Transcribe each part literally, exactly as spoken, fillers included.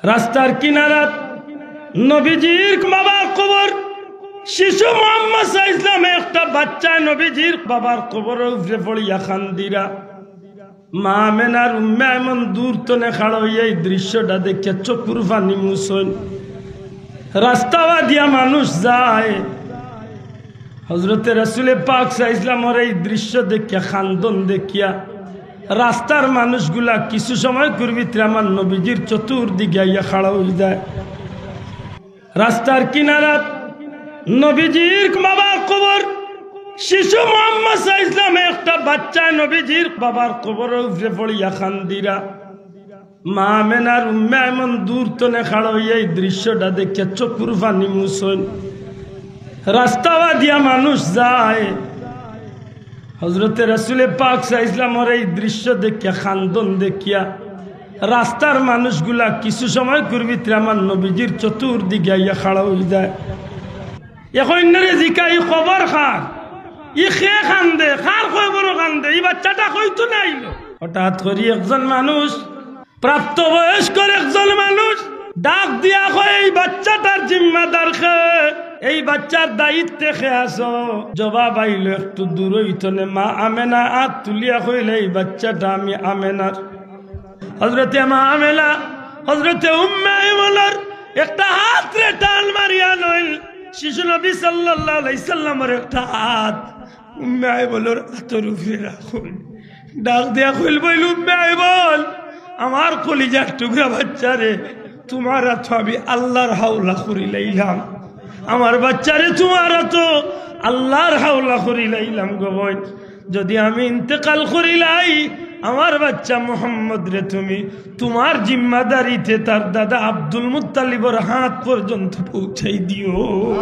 রাস্তার কিনারাত নবীজির বাবার কবর। শিশু মোহাম্মদ সাল্লাল্লাহু আলাইহি ওয়াসাল্লাম, একটা বাচ্চা নবীজির বাবার কবরর উপরে পড়িয়া কান্দিরা। মা আমেনার উম্মে আইমন দূর তনে খাড়া অইয়া এই দৃশ্যটা দেখিয়া চকুর পানি মুছইন। রাস্তাবাদিয়া মানুষ যায়। হযরতে রাসূলে পাক সাল্লাল্লাহু আলাইহি ওয়াসাল্লামর এই দৃশ্য দেখিয়া, কান্দন দেখিয়া রাস্তার মানুষগুলা কিছু সময়কুর ভিতরে আমার নবীজির চতুর্দিকে আইয়া খাড়া অইযায়। রাস্তার কিনারাত নবীজির বাবার কবর। শিশু মোহাম্মদ সাল্লাল্লাহু আলাইহি ওয়াসাল্লাম, একটা বাচ্চা নবীজির বাবার কবরর উপরে পড়িয়া কান্দিরা। মা আমেনার উম্মে আইমন দূর তনে খাড়া অইয়া এই দৃশ্যটা দেখিয়া চকুর পানি মুছইন। রাস্তাবাদিয়া মানুষ যায়। হযরতে রাসূলে পাক সাল্লাল্লাহু আলাইহি ওয়াসাল্লামর এই দৃশ্য দেখিয়া, কান্দন দেখিয়া রাস্তার মানুষগুলা কিছু সময়কুর ভিতরে আমার নবীজির চতুর্দিকে আইয়া খাড়া অইযায়। এখন ইন্নারে জিকাই, "ই কবর কার? ই কে কান্দে? কার কবরো কান্দে? ই বাচ্চাটা কই তনে আইলো?" হঠাৎ করি একজন মানুষ, প্রাপ্তবয়স্কর একজন মানুষ ডাক দিয়া কয়, "এই বাচ্চাটার জিম্মাদার কে? এই বাচ্চার দায়িত্বে কে আছো?" জবাব আইলো একটু দূরই তনে, মা আমেনা আত তুলিয়া কইলে, "এই বাচ্চাটা আমি আমেনার।" হযরতে মা আমেনা, হযরতে উম্মে আইমনর একটা আতরে টান মারিয়া লইল। শিশু নবী সাল্লাল্লাহু আলাইহি ওয়াসাল্লামর একটা আত উম্মে আইমনর আতর উপরে রাখইন। ডাক দিয়া কইল, বইল, "উম্মে আইমন, আমার কলিজার টুকরা বাচ্চারে, তুমার আতো আমি আল্লাহর হাওলা করিলাইলাম। আমার বাচ্চারে তুমার আতো আল্লাহর হাওলা করিলাইলাম গো বইন। যদি আমি ইন্তেকাল করিলাই, আমার বাচ্চা মোহাম্মদরে তুমি তুমার জিম্মাদারিতে তার দাদা আব্দুল মুত্তালিবর আত পর্যন্ত পৌঁছাই দিও।"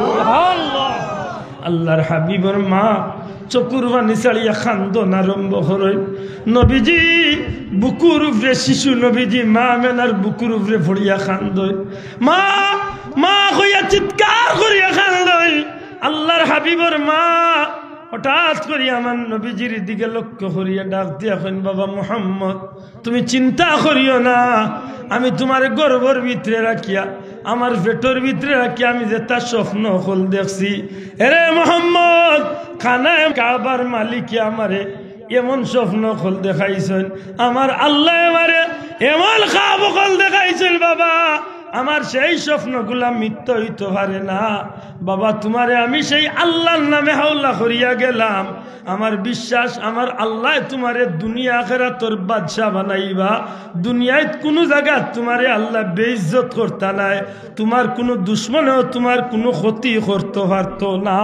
আল্লাহর হাবিবর মা চকুর পানি ছাড়িয়া কান্দন আরম্ভ করইন। নবীজি বুকুর উপরে, শিশু নবীজি মা আমেনার বুকুর উপরে পড়িয়া কান্দইন। "মা, মা" কইয়া চিৎকার করিয়া কান্দইন। আল্লাহর হাবিবর মা হঠাৎ করি আমার নবীজির দিকে লক্ষ্য করিয়া ডাক দিয়া কইন, "বাবা মুহাম্মদ, তুমি চিন্তা করিও না, আমি তুমারে গর্ভর ভিতরে রাখিয়া, আমার পেটর ভিতরে রাখিয়া আমি যেতা স্বপ্ন অকল দেখছি, এরে মোহাম্মদ, খানায়ে কাবার মালিকে আমারে এমন স্বপ্ন অকল দেখাইছইন, আমার আল্লায় আমারে এমন খাব অকল দেখাইছইন বাবা, আমার সেই স্বপ্নগুলা মিথ্যা অইতো পারে না। বাবা, তুমারে আমি সেই আল্লাহর নামে হাওলা করিয়া গেলাম। আমার বিশ্বাস, আমার আল্লায় তুমারে দুনিয়া আখেরাতর বাদশা বানাইবা। দুনিয়াত কুনু জাগাত তুমারে আল্লায় বেইজ্জত করতা নায়, তুমার কুনু দুশমনেও তুমার কুনু ক্ষতি করতো পারতো না।"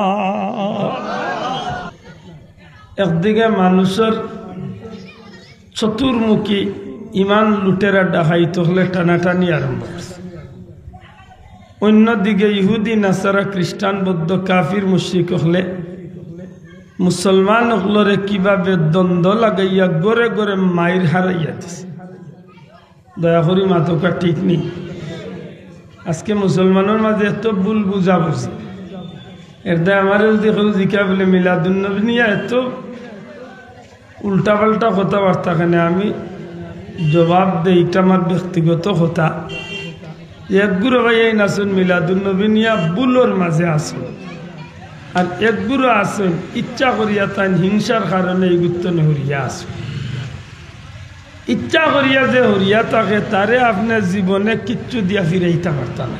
একদিকে মানুষর চতুর্মুখী ইমান লুটেরা ডাকাইত অকলে টানাটানি আরম্ভ করছে। অন্যদিকে ইহুদি, নাসারা, খ্রিস্টান, বৌদ্ধ, কাফির, মুশরিক অকলে মুসলমান অকলরে কিভাবে দ্বন্দ্ব লাগাইয়া ঘরে ঘরে মাইর হারাইয়া দিছে। দয়া করি মাতউক্কা, ঠিক নি? আজকে মুসলমানর মাঝে এত ভুল বুঝাবুঝি, এর দায় আমারে যদি কেউ জিকা বলে মিলাদুন্নবী নিয়া এত উল্টাপাল্টা কথাবার্তা কেনে, আমি জবাব দেই, ইটা আমার ব্যক্তিগত কথা। যে একগুরু ভাইয়াইন আছইন মিলাদুন্নবী নিয়া ভুলর মাঝে আছইন, আর একগুরু আছইন ইচ্ছা করিয়া তাইন হিংসার কারণে ইগুত্তনে হরিয়া আছইন। ইচ্ছা করিয়া যে হরিয়া থাকে, তারে আপনে জীবনে কিচ্ছু দিয়া ফিরাইতা পারতা না।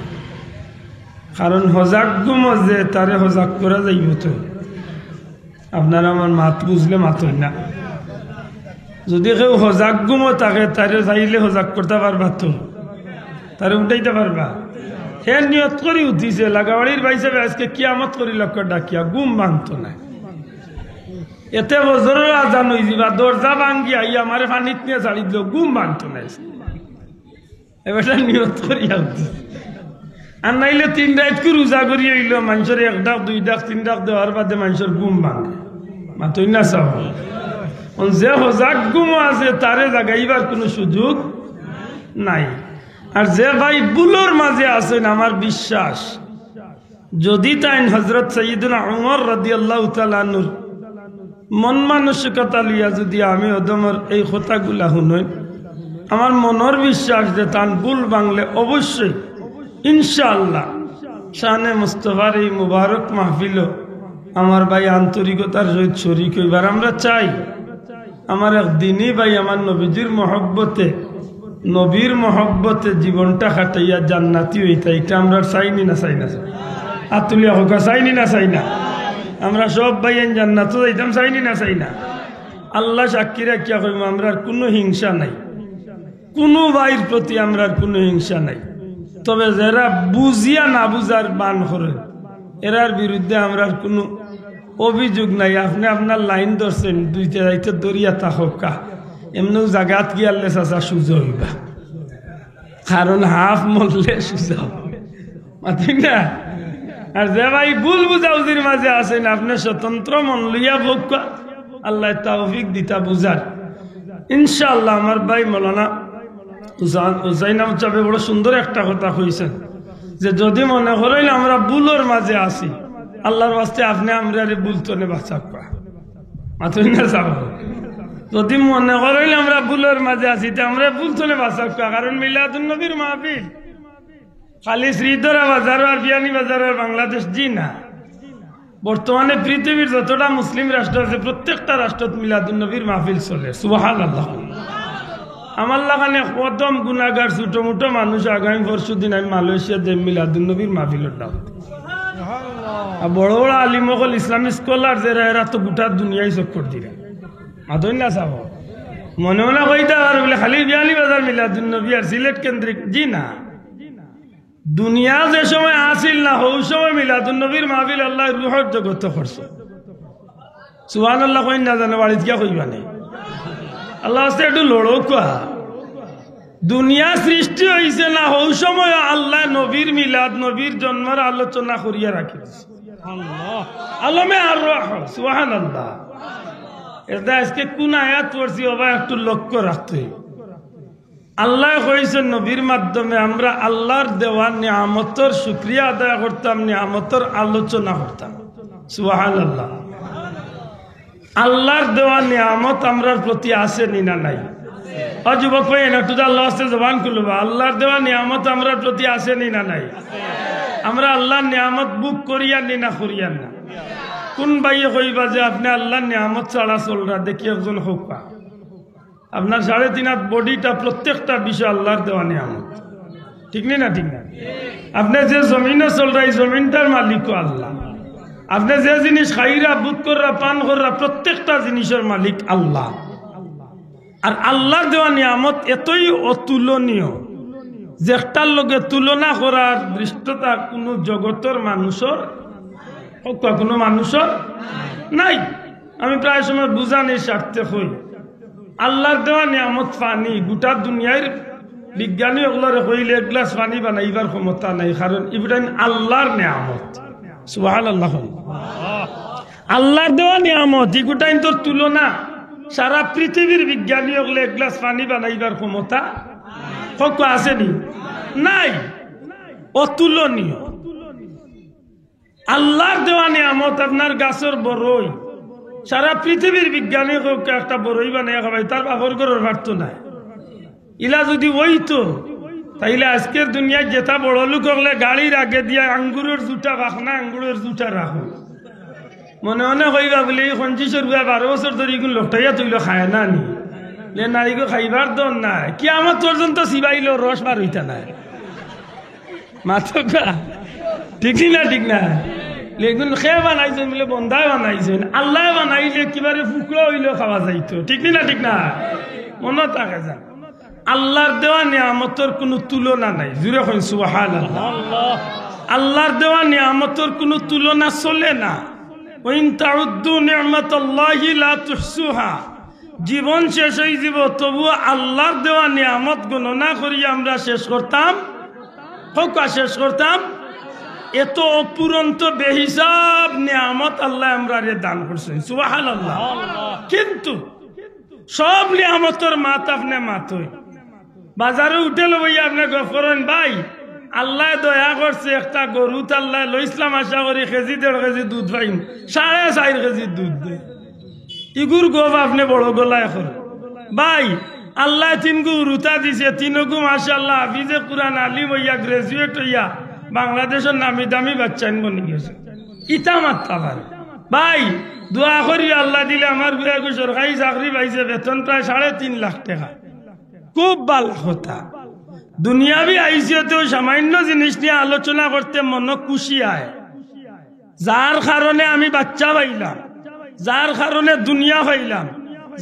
কারণ হজাক ঘুমো যে, তারে হজাক করা যাইবো তো। আপনারা আমার মাত বুঝলে মাতইন না। যদি কেউ হজাক ঘুমো থাকে, তারে চাইলে হজাক করতা পারবা তো, তারে উঠাইতা পারবা। হে নিয়ত করি উঠিছে, লাগাবাড়ির ভাইসাবে আজকে কিয়ামত করি লক্ষ্য ডাকিয়া, ঘুম ভাঙতো নায়। এতে ফজরর আজান অইযিবা, দরজা ভাঙ্গি আইয়া আমারে পানিত নিয়া ছাড়ি দিলো, ঘুম ভাঙতো নায়। এবার নিয়ত করিয়া উঠি। আর নাইলে তিন রাইতকু রোজা করি অইলো, মানষর এক ডাক, দুই ডাক, তিন ডাক দেওয়ার বাদে মানষর ঘুম ভাঙে। মাতইন না চাও। অন যে হজাক ঘুমো আছে, তারে জাগাইবার কুনু সুযোগ নাই। আর যে ভাই ভুলর মাঝে আছইন, আমার বিশ্বাস, যদি তাইন হযরত সাইয়্যিদুনা উমর রাদিয়াল্লাহু তাআলা আনহুর মন মানসিকতা লইয়া যদি আমি অধমর এই কথাগুলা হুনইন, আমার মনর বিশ্বাস যে তান ভুল ভাঙলে অবশ্যই ইনশাআল্লাহ শানে মুস্তফার এই মুবারক মাহফিলও আমার ভাই আন্তরিকতার সহিত শরিক অইবার। আমরা চাই আমার এক দিনী ভাই আমার নবীজির মহব্বতে, নবীর মহব্বতে জীবনটা কাটাইয়া জান্নাতি অইতা, ইটা আমরা চাইনি না চাই না? আত তুলিয়া কউক্কা, চাইনি না চাই না? আমরা সব ভাইয়াইন জান্নাতো যাইতাম, চাইনি না চাই না? আল্লাহ সাক্ষী রাখিয়া কইমু, আমরার কুনু হিংসা নাই, কুনু ভাইর প্রতি আমরার কুনু হিংসা নাই। তবে যেরা বুঝিয়া না বুঝার ভান করে, এরার বিরুদ্ধে আমরার কুনু অভিযোগ নাই। আপনে আপনার লাইন ধরছইন, দুইটা যাইতে ধরিয়া থাকউক্কা, এমনেউ জাগাত গিয়ালে চাচা সুজা অইবা, কারণ হাফ মরলে সুজা অইবা। মাতইন না? আর যে ভাই ভুল বুঝাবুঝির মাঝে আছইন, আপনে স্বতন্ত্র মন লইয়া বউক্কা, আল্লায় তৌফিক দিতা বুঝার। ইনশাআল্লাহ আমার ভাই মৌলানা হুসাইন, হুসাইন আহমদ সাহেবে বড় সুন্দর একটা কথা কইছইন যে যুদি মনে করইন আমরা ভুলর মাঝে আছি, আল্লাহর ওয়াস্তে আপনে আমরারে ভুল তনে বাঁচাউক্কা। মাতইন না সাব? যুদি মনে করইন আমরা ভুলর মাঝে আছি, তে আমরারে ভুল তনে বাঁচাউক্কা। কারণ মিলাদুন নবীর মাহফিল খালি শ্রীধরা বাজার আর বিয়ানীবাজার আর বাংলাদেশ, জি না। বর্তমানে পৃথিবীর যতটা মুসলিম রাষ্ট্র আছে, প্রত্যেকটা রাষ্ট্রত মিলাদুন নবীর মাহফিল চলে। সুবহানাল্লাহ। আমার লাখান এক কদম গুনাগার ছোট মোটো মানুষ আগামী পরশু দিন আমি মালয়েশিয়া যাইমু মিলাদুন নবীর মাহফিলর দাওয়াত। আর বড় বড় আলিম অকল, ইসলামিক স্কলার যেরা, এরা তো গোটা দুনিয়াই চক্কর দিরা। মাতইন না সাব? মনে মনে কইতা পারো বুলে খালি বিয়ানীবাজার মিলাদুন নবী আর সিলেট কেন্দ্রিক, জি না। দুনিয়া যে সময় আছিল না, হউ সময় মিলাদুন নবীর মাহফিল আল্লায় রুহর জগতো করছে। সুবহানাল্লাহ কইন না জানো, বাড়িত গিয়া কইবা নে। আল্লাহর ওয়াস্তে একটু লড়উক্কা। দুনিয়া সৃষ্টি অইছে না, হউ সময় আল্লায় নবীর মিলাদ, নবীর জন্মর আলোচনা করিয়া রাখি দিছে। আলমে আর রহ, সুবহানাল্লাহ। এটা আজকে কোন আয়াত পড়ছি, ওবা একটু লক্ষ্য রাখতে অইবো। আল্লায় কইছইন নবীর মাধ্যমে, আমরা আল্লাহর দেওয়া নিয়ামতর শুকরিয়া আদায় করতাম, নিয়ামতর আলোচনা করতাম। সুবহানাল্লাহ। আল্লাহর দেওয়া নিয়ামত আমরার প্রতি আছে নি না নাই? ও যুবক ভাই, একটু তো আল্লাহর ওয়াস্তে জবান খুলবা, আল্লাহর দেওয়া নিয়ামত আমরার প্রতি আছে নি না নাই? আমরা আল্লাহর নিয়ামত ভোগ করিয়ার নি না করিয়ার না? কোন ভাইয়ে কইবা যে আপনে আল্লাহর নিয়ামত ছাড়া চলরা? দেখি একজন কউক্কা। আপনার সাড়ে তিন হাত বডিটা, প্রত্যেকটা বিষয় আল্লাহর দেওয়া নিয়ামত, ঠিক নি না? ঠিক না? আপনে যে জমিনো চলরা, এই জমিনটার মালিকও আল্লাহ। আপনে যে জিনিস খাইরা, বুত কররা, পান কররা, প্রত্যেকটা জিনিসর মালিক আল্লাহ। আর আল্লাহর দেওয়া নিয়ামত এতই অতুলনীয়, যেটার লগে তুলনা করার ধৃষ্টতা কুনু জগতর মানুষর, কউক্কা, কুনু মানুষর নাই। আমি প্রায় সময় বুঝানির স্বার্থে কই, আল্লাহর দেওয়া নিয়ামত পানি, গোটা দুনিয়ার বিজ্ঞানী অকলরে কইলে এক গ্লাস পানি বানাইবার ক্ষমতা নাই, কারণ ইগুটাইন আল্লাহর নিয়ামত। সুবহানাল্লাহ। আল্লাহর দেওয়া নিয়ামত, ইগুটাইনতর তুলনা সারা পৃথিবীর বিজ্ঞানী অকলে এক গ্লাস পানি বানাইবার ক্ষমতা, কউক্কা, আছে নি? নাই। অতুলনীয়। আল্লাহর দেওয়া নিয়ামত আপনার গাছর বড়ই। সারা পৃথিবীর বিজ্ঞানী কউক্কা একটা বড়ই বানাইয়া খাবায়, তার বাপর ঘরর পারতো নায়। ইলা যুদি অইতো, তাইলে আজকের দুনিয়াত যেতা বড় লোক অকলে গাড়ির আগে দিয়া আঙ্গুরর জুটা, বাখনা আঙ্গুরর জুটা রাখো। মনে মনে কইবা বুলে, "এই পঞ্চাশর বুয়া বারো বছর ধরি ইগুন লটকাইয়া থইলো, খায় না নি?" লে না, ইগু খাইবার দর নায়। কিয়ামত পর্যন্ত চিবাইলেও রস বার অইতা নায়। মাতউক্কা। ঠিক নি না? ঠিক না? লেগুন কে বানাইছইন? বুলে বন্দায় বানাইছইন। আল্লায় বানাইলে একেবারে ফুকরা অইলেও খাওয়া যাইতো। ঠিক নি না? ঠিক না? মনো থাকে যান। আল্লাহর দেওয়া নিয়ামতর কুনু তুলনা নাই। জুরে কইন সুবহানাল্লাহ। আল্লাহর দেওয়া নিয়ামতর কুনু তুলনা চলে না। "ওয়া ইন তাউদ্দু নি'মাতাল্লাহি লা তুহসুহা।" জীবন শেষ অইযিবো, তবুও আল্লাহর দেওয়া নিয়ামত গণনা করি আমরা শেষ করতাম, কউক্কা, শেষ করতাম। এত অফুরন্ত বেহিসাব নিয়ামত আল্লায় আমরারে দান করছইন। সুবহানাল্লাহ। কিন্তু সব নিয়ামতর মাত আপনে মাতইন। বাজারো হোটেলো বইয়া আপনে গফ করইন, ভাই, আল্লায় দয়া করছে, একটা গরুত আল্লায় লইছলাম, আশা করি কেজি দেড় কেজি দুধ পাইমু, সাড়ে চাইর কেজি দুধ দেয়। ইগুর গফ আপনে বড় গলায় করইন, ভাই, আল্লায় তিনগু হুরুতা দিছে, তিনগু মাশাআল্লাহ হাফিজে কুরআন, আলিম অইয়া, গ্রাজুয়েট অইয়া, বাংলাদেশর নামি দামি বাচ্চাইন বনি গেছে। ইতা মাততা পারে। ভাই, দোয়া করি, আল্লায় দিলে আমার পুয়াগু সরকারি চাকরি পাইছে, বেতন প্রায় সাড়ে তিন লাখ টেকা। খুব ভালা কথা। দুনিয়াবি হাইসিয়তেও সামান্য জিনিস নিয়া আলোচনা করতে মনো খুশি অয়। যার কারণে আমি বাচ্চা পাইলাম, যার কারণে দুনিয়া পাইলাম,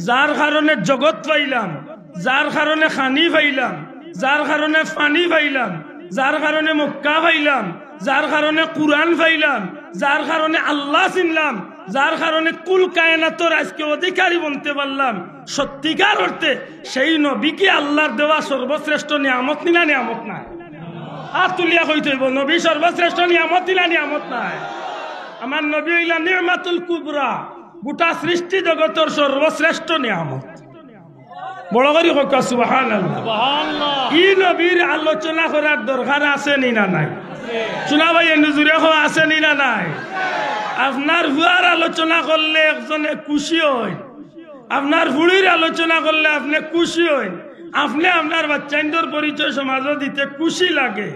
যার কারণে জগৎ পাইলাম, যার কারণে খানি পাইলাম, যার কারণে পানি পাইলাম, যার কারণে মক্কা পাইলাম, যার কারণে কুরআন পাইলাম, যার কারণে আল্লাহ চিনলাম, যার কারণে কুল কায়নাতর আইজকে অধিকারী বনতে পারলাম, সত্যিকার অর্থে সেই নবী কি আল্লার দেওয়া সর্বশ্রেষ্ঠ নিয়ামত নি না নিয়ামত নায়? আত তুলিয়া কইতে অইবো, নবী সর্বশ্রেষ্ঠ নিয়ামত নি না নিয়ামত নায়? আমার নবী অইলা নি'মাতুল কুবরা, গোটা সৃষ্টি জগতর সর্বশ্রেষ্ঠ নিয়ামত। বড় করি কউক্কা সুবহানাল্লাহ। সুবহানাল্লাহ। ই নবীর আলোচনা করার দরকার আছে নি না নাই? শোনা ভাই, এন্ডু জুরে কও, আছে নি না নাই? আপনার পুয়ার আলোচনা করলে একজনে খুশি অইন, আপনার ফুড়ির আলোচনা করলে আপনে খুশি অইন, আপনে আপনার বাচ্চাইন্তর পরিচয় সমাজো দিতে খুশি লাগে।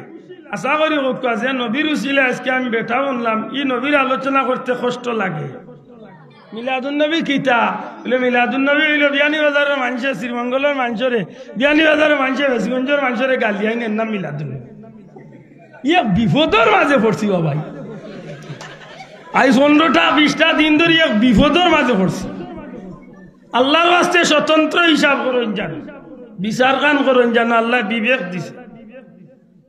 আশা করি কউক্কা যে নবীর উসিলায় আইজকে আমি বেটা বনলাম, ই নবীর আলোচনা করতে কষ্ট লাগে। মিলাদুন নবী কিতা? বলে, মিলাদুন নবী অইলো বিয়ানীবাজারর মানষে, শ্রীমঙ্গলর মানষরে, বিয়ানীবাজারর মানষে, বেশগঞ্জর মানষরে গালিয়াইন, এর নাম মিলাদুন নবী। ই এক বিপদর মাঝে পড়ছি বাবাই। আইজ পনরোটা বিশটা দিন ধরি এক বিপদর মাঝে পড়ছি। আল্লার ওয়াস্তে স্বতন্ত্র হিসাব করইন জানো, বিচারখান করইন জানো, আল্লায় বিবেক দিছে।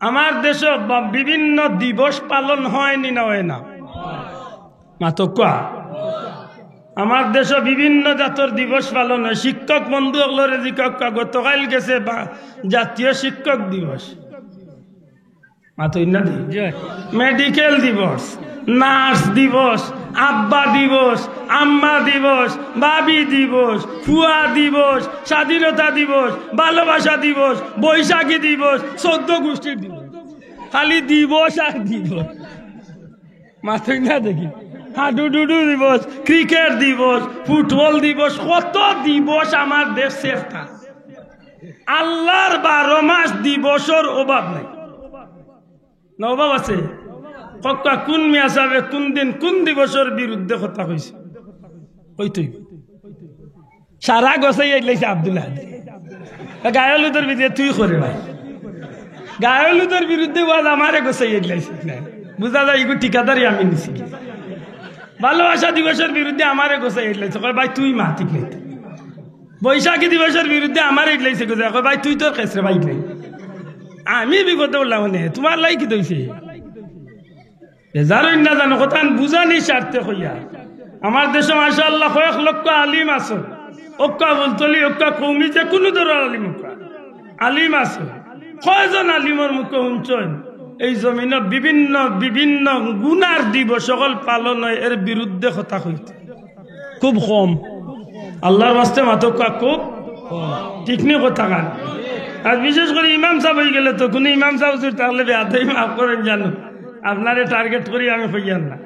আমার দেশো বা-, বিভিন্ন দিবস পালন অয় নি না অয় না? মাতউক্কা। আমার দেশো বিভিন্ন জাতর দিবস পালন অয়। শিক্ষক বন্ধু অকলরে জিকাউক্কা, গতকাইল গেছে বা-, জাতীয় শিক্ষক দিবস। মাতইন না দি? জি। মেডিকেল দিবস, নার্স দিবস, আব্বা দিবস, আম্মা দিবস, ভাবি দিবস, ফুয়া দিবস, স্বাধীনতা দিবস, ভালোবাসা দিবস, বৈশাখী দিবস, চৌদ্দ গোষ্ঠীর দিবস। খালি দিবস আর দিবস। মাতইন না দেখি। হাডুডুডু দিবস, ক্রিকেট দিবস, ফুটবল দিবস, কত দিবস আমার দেশ সেফটা। আল্লার বারো মাস দিবসর অভাব নাই। না অভাব আছে? কউক্কা কুন মিয়া সাবে কুন দিন কুন দিবসর বিরুদ্ধে কথা কইছে? কইতই। সারা গছাই আইলাইছে আব্দুল হাদি। গায়ে হলুদর বিরুদ্ধে তুই করে ভাই। গায়ে হলুদর বিরুদ্ধে ওয়াজ আমারে গছাই আইলাইছে। বুঝা যায় ইগু ঠিকাদারি আমি নিছি। ভালোবাসা দিবসর বিরুদ্ধে আমারে গছাই আইলাইছে। কয়, "ভাই তুই মা ঠিক নাই।" বৈশাখী দিবসর বিরুদ্ধে আমারে আইলাইছে গছাই। কয়, "ভাই তুই তোর কেসরে ভাই নাই।" আমি বিপদে উঠলাম মানে, তুমার লাই কিতা অইছে? বেজার অইন না জানো, কথাখান বুঝানি স্বার্থে কইয়ার। আমার দেশো মাশাআল্লাহ কয়েক লক্ষ আলিম আছে। অউক্কা ফুলতলি, অউক্কা কওমি, যে কুনু ধরনর আলিম অউক্কা। আলিম আছে। কয়জন আলিমর মুখে হুনছইন এই জমিনো বিভিন্ন, বিভিন্ন গুনার দিবস অকল পালন অয়, এর বিরুদ্ধে কথা কইতে? খুব কম। আল্লার ওয়াস্তে মাতউক্কা, খুব কম। ঠিক নি কথাখান? আর বিশেষ করি ইমাম সাব অইগেলে তো, কুনু ইমাম সাব হুজুর থাকলে বেয়াদবি মাফ করইন জানো, আপনারে টার্গেট করি আমি কইয়ার না।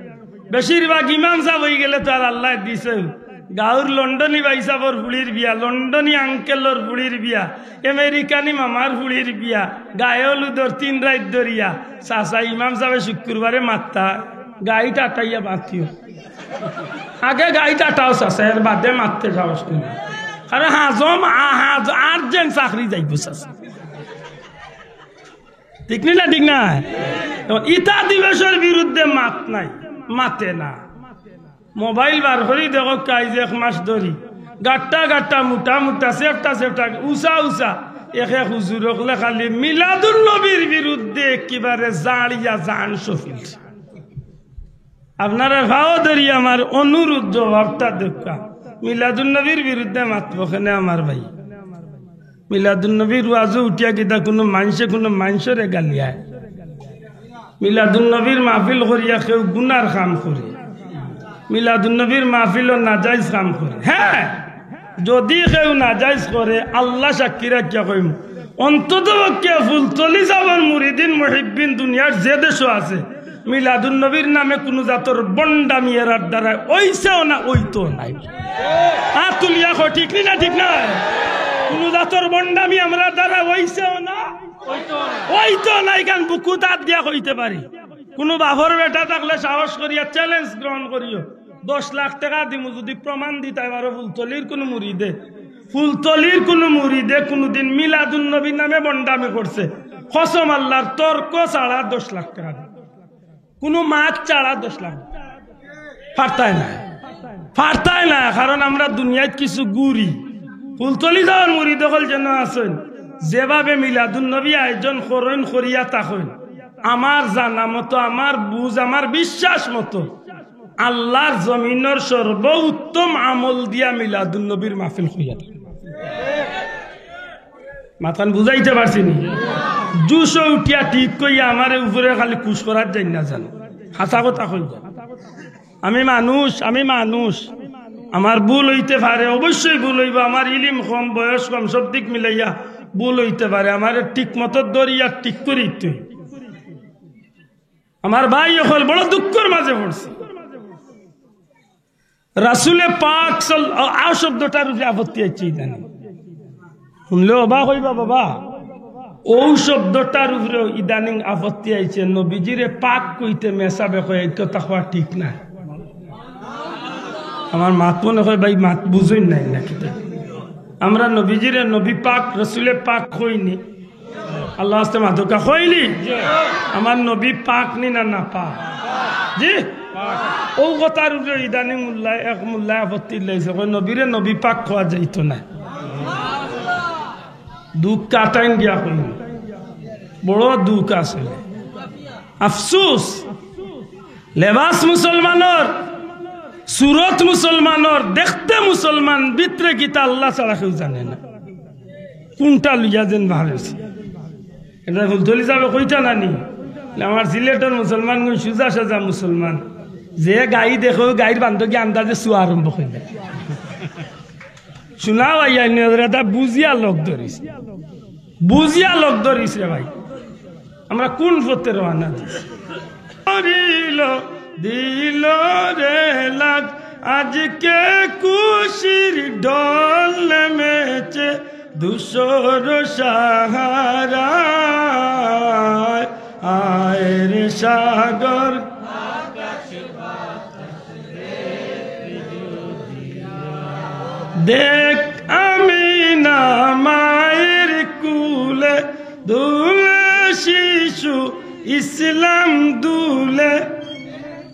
বেশিরভাগ ইমাম সাব অইগেলে তো আর আল্লায় দিছে। গাউর লন্ডনী ভাইসাবর ফুড়ির বিয়া, লন্ডনী আঙ্কেলর ফুড়ির বিয়া, আমেরিকানি মামার ফুড়ির বিয়া, গায়ে হলুদর তিন রাইত ধরিয়া। চাচা ইমাম সাবে শুক্রবারে মাততা, গাইট আটাইয়া মাতিও। আগে গাইট আটাও চাচা, এর বাদে মাততে সাহস করি। কারণ হাজম, আ-, হাজ-, আর্জেন্ট চাকরি যাইবো চাচা। ঠিক নি না, ঠিক না? এখন ইতা দিবসর বিরুদ্ধে মাত নাই, মাতে না। মোবাইল বার করি দেখউক্কা, আইজ এক মাস ধরি গাট্টা গাট্টা, মুটা মুটা, সেফটা সেফটা, উচা উচা, এক এক হুজুর অকলে খালি মিলাদুন নবীর বিরুদ্ধে একেবারে জাড়িয়া জান সফিল। আপনারার পাও ধরি আমার অনুরোধ, জবাবটা দেউক্কা। মিলাদুন নবীর বিরুদ্ধে মাতবো কেনে আমার ভাই? মিলাদুন নবীর ওয়াজো উঠিয়া কিতা কুনু মানষে কুনু মানষরে গালিয়ায়? মিলাদুন নবীর মাহফিল করিয়া কেউ গুনার কাম করে? মিলাদুন নবীর মাহফিলো নাজাইজ কাম করে? হ্যাঁ, যদি কেউ নাজাইজ করে, আল্লা সাক্ষী রাখিয়া কইমু, অন্তত পক্ষে ফুলতলি সাবর মুরিদিন মুহিব্বিন দুনিয়ার যে দেশো আছে, মিলাদুন নবীর নামে কুনু জাতর ভন্ডামি এরার দ্বারা অইছেও না, অইতো নাই। আত তুলিয়া কও, ঠিক নি না, ঠিক নায়? কুনু জাতর ভন্ডামি আমরার দ্বারা অইছেও না, অইতো না। ইখান বুকুত আত দিয়া কইতে পারি। কুনু বাফর বেটা থাকলে সাহস করিয়া challenge গ্রহণ করিও। দশ লাখ টেকা দিমু যুদি প্রমাণ দিতায় পারো ফুলতলির কুনু মুরিদে, ফুলতলির কুনু মুরিদে কুনুদিন মিলাদুন নবীর নামে ভন্ডামি করছে, কসম আল্লার, তর্ক ছাড়া দশ লাখ টেকা দিমু। কুনু মাত ছাড়া দশ লাখ। পারতায় না, পারতায় না, কারণ আমরা দুনিয়াত কিছু ঘুরি। ফুলতলি যাওয়ার মুরিদ অকল যেন আছইন, যেভাবে মিলাদুন নবী আয়োজন করইন, করিয়া থাকইন, আমার জানা মতো, আমার বুঝ, আমার বিশ্বাস মতো, আল্লার জমিনর সর্বোত্তম আমল দিয়া মিলাদুন নবীর মাহফিল করিয়া থাকইন। মাতখান বুঝাইতে পারছি নি? জুশো উঠিয়া ঠিক কইয়া আমারে উপরে খালি খুশ করার যাইন না জানো, হাছা কথা কইবা। আমি মানুষ, আমি মানুষ, আমার ভুল অইতে পারে, অবশ্যই ভুল অইবো। আমার ইলিম কম, বয়স কম, সব দিক মিলাইয়া ভুল অইতে পারে। আমারে ঠিক মতো ধরিয়া ঠিক করি দিতে অইবো। আমার ভাই অকল বড় দুঃখর মাঝে পড়ছে। রাসুলে পাক সাল-, আ শব্দটার উপরে আপত্তি আইছে ইদানিং। হুনলে অবাক অইবা বাবা, অউ শব্দটার উপরে ইদানিং আপত্তি আইছে। নবীজিরে পাক কইতে মেসাবে কয়, এই কথা কওয়া ঠিক না। আমার মাত মনে কয় ভাই মাত বুঝইন নাই না কিতা। আমরা নবীজিরে নবী পাক, রসুলে পাক কইনি। আল্লার ওয়াস্তে মাতুক্কা কইলি, আমার নবী পাক নি না নাপাক? জি, অউ কথার উপরে ইদানিং মুল্লায়, এক মুল্লায় আপত্তি লাইছে, কয় নবীরে নবী পাক কওয়া যাইতো না। দুখ কাটাইন গিয়া কইন, বড় দুখ আছে। আফসুস, লেবাস মুসলমানর, সুরত মুসলমানর, দেখতে মুসলমান, ভিতরে কিতা আল্লা ছাড়া কেউ জানে না। কুনটা লইয়া যেন বার অইছে। ইটা ফুলতলি যাবে কইতা নানি? আমার সিলেটর মুসলমানগুন সুজা সাজা মুসলমান। যে গাই দেখে, অউ গাইর বান্দে গিয়া আন্দাজে চুয়া আরম্ভ করিলে। শুনা ভাই, আইন এটা বুঝিয়া লগ ধরিস, বুঝিয়া লগ ধরিস রে ভাই। আমরা কুন পথে রওয়ানা দিছি? করিল, দিল রে লাজ, আজকে খুশির ঢল নেমেছে ধূসর সাহারায়। আয় রে সাগর, দেখ আমিনা মায়ের কুলে দুলে শিশু ইসলাম দুলে।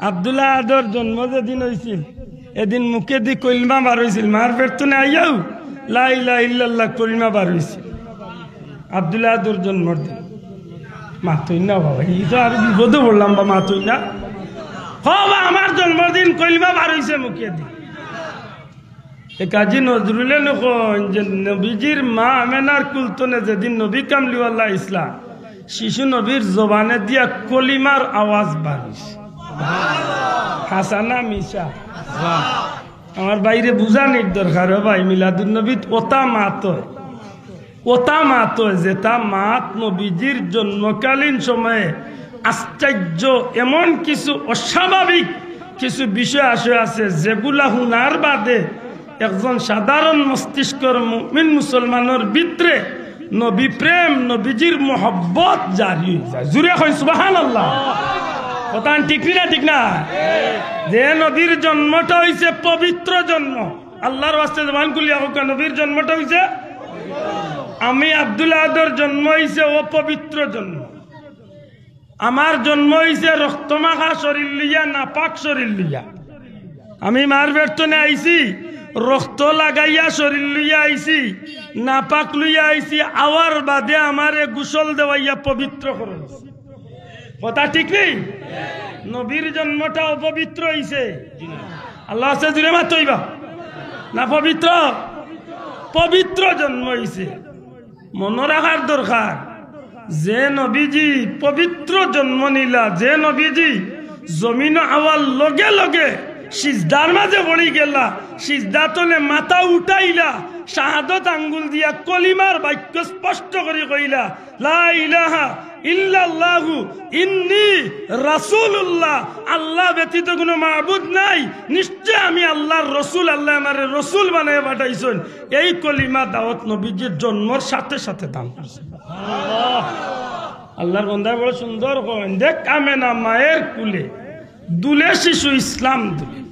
আব্দুল আহাদর জন্ম যেদিন অইছিল, এদিন মুখেদি কলমা বার অইছিল, মার পেট থনে আইয়াউ লা ইলাহা ইল্লাল্লাহ কলমা বার অইছিল। আব্দুল আহাদর জন্মর দিন। মাতইন না বাবা, ই তো আরো বিপদো পড়লাম বা, মাতইন না। হ বা, আমার জন্মদিন কলমা বার অইছে মুখেদি। এ কাজী নজরুলে নু কইন যে নবীজির মা আমেনার কুল থনে যেদিন নবী কামলিওয়ালা ইসলাম, শিশু নবীর জবানে দিয়া কলিমার আওয়াজ বার অইছে। হাছা না মিছা? আমার ভাইরে বুঝানির দরকার, ও ভাই, মিলাদুন নবীত অতা মাত অয়, অতা মাত অয়, যেতা মাত নবীজির জন্মকালীন সময়ে আশ্চর্য, এমন কিছু অস্বাভাবিক কিছু বিষয় আশয় আছে, যেগুলা হুনার বাদে একজন সাধারণ মস্তিষ্কর মুমিন মুসলমানর ভিতরে নবী প্রেম, নবীজির মহব্বত জারি অই যায়। জুরে কইন সুবহানাল্লাহ। কথা ঠিক নি না? ঠিক না? যে নবীর জন্মটা অইছে পবিত্র জন্ম, আল্লার ওয়াস্তে জবান খুলিয়া কউক্কা, নবীর জন্মটা অইছে, আমি আব্দুল আহাদর জন্ম অইছে অপবিত্র জন্ম। আমার জন্ম অইছে রক্ত মাখা শরীর লইয়া, নাপাক শরীর লইয়া। আমি মার পেট থনে আইছি, রক্ত লাগাইয়া শরীর লইয়া আইছি, নাপাক লইয়া আইছি, আওয়ার বাদে আমারে গোসল দেওয়াইয়া পবিত্র করইন। কথা ঠিক নি? নবীর জন্মটা অপবিত্র অইছে? আল্লার ওয়াস্তে জুরে মাতইন বা। না পবিত্র? পবিত্র জন্ম অইছে। মনো রাখার দরকার, যে নবীজি পবিত্র জন্ম নিলা, যে নবীজি জমিনো আওয়ার লগে লগে সিজদার মাঝে পড়ি গেলা, সিজদা তনে মাথা উঠাইলা, শাহাদত আঙ্গুল দিয়া কলিমার বাক্য স্পষ্ট করি কইলা, "লা ইলাহা ইল্লাল্লাহু ইন্নী রাসূলুল্লাহ।" আল্লাহ ব্যতীত কোনো মাবুদ নাই, নিশ্চয় আমি আল্লাহর রসুল, আল্লাহ আমারে রসুল বানাইয়া পাঠাইছইন। এই কলিমা দাওয়াত নবীজির জন্মর সাথে সাথে দান করছে। আল্লাহর বন্দায় বড় সুন্দর কইন, দেখ আমেনা মায়ের কুলে দুলে শিশু ইসলাম দুলে,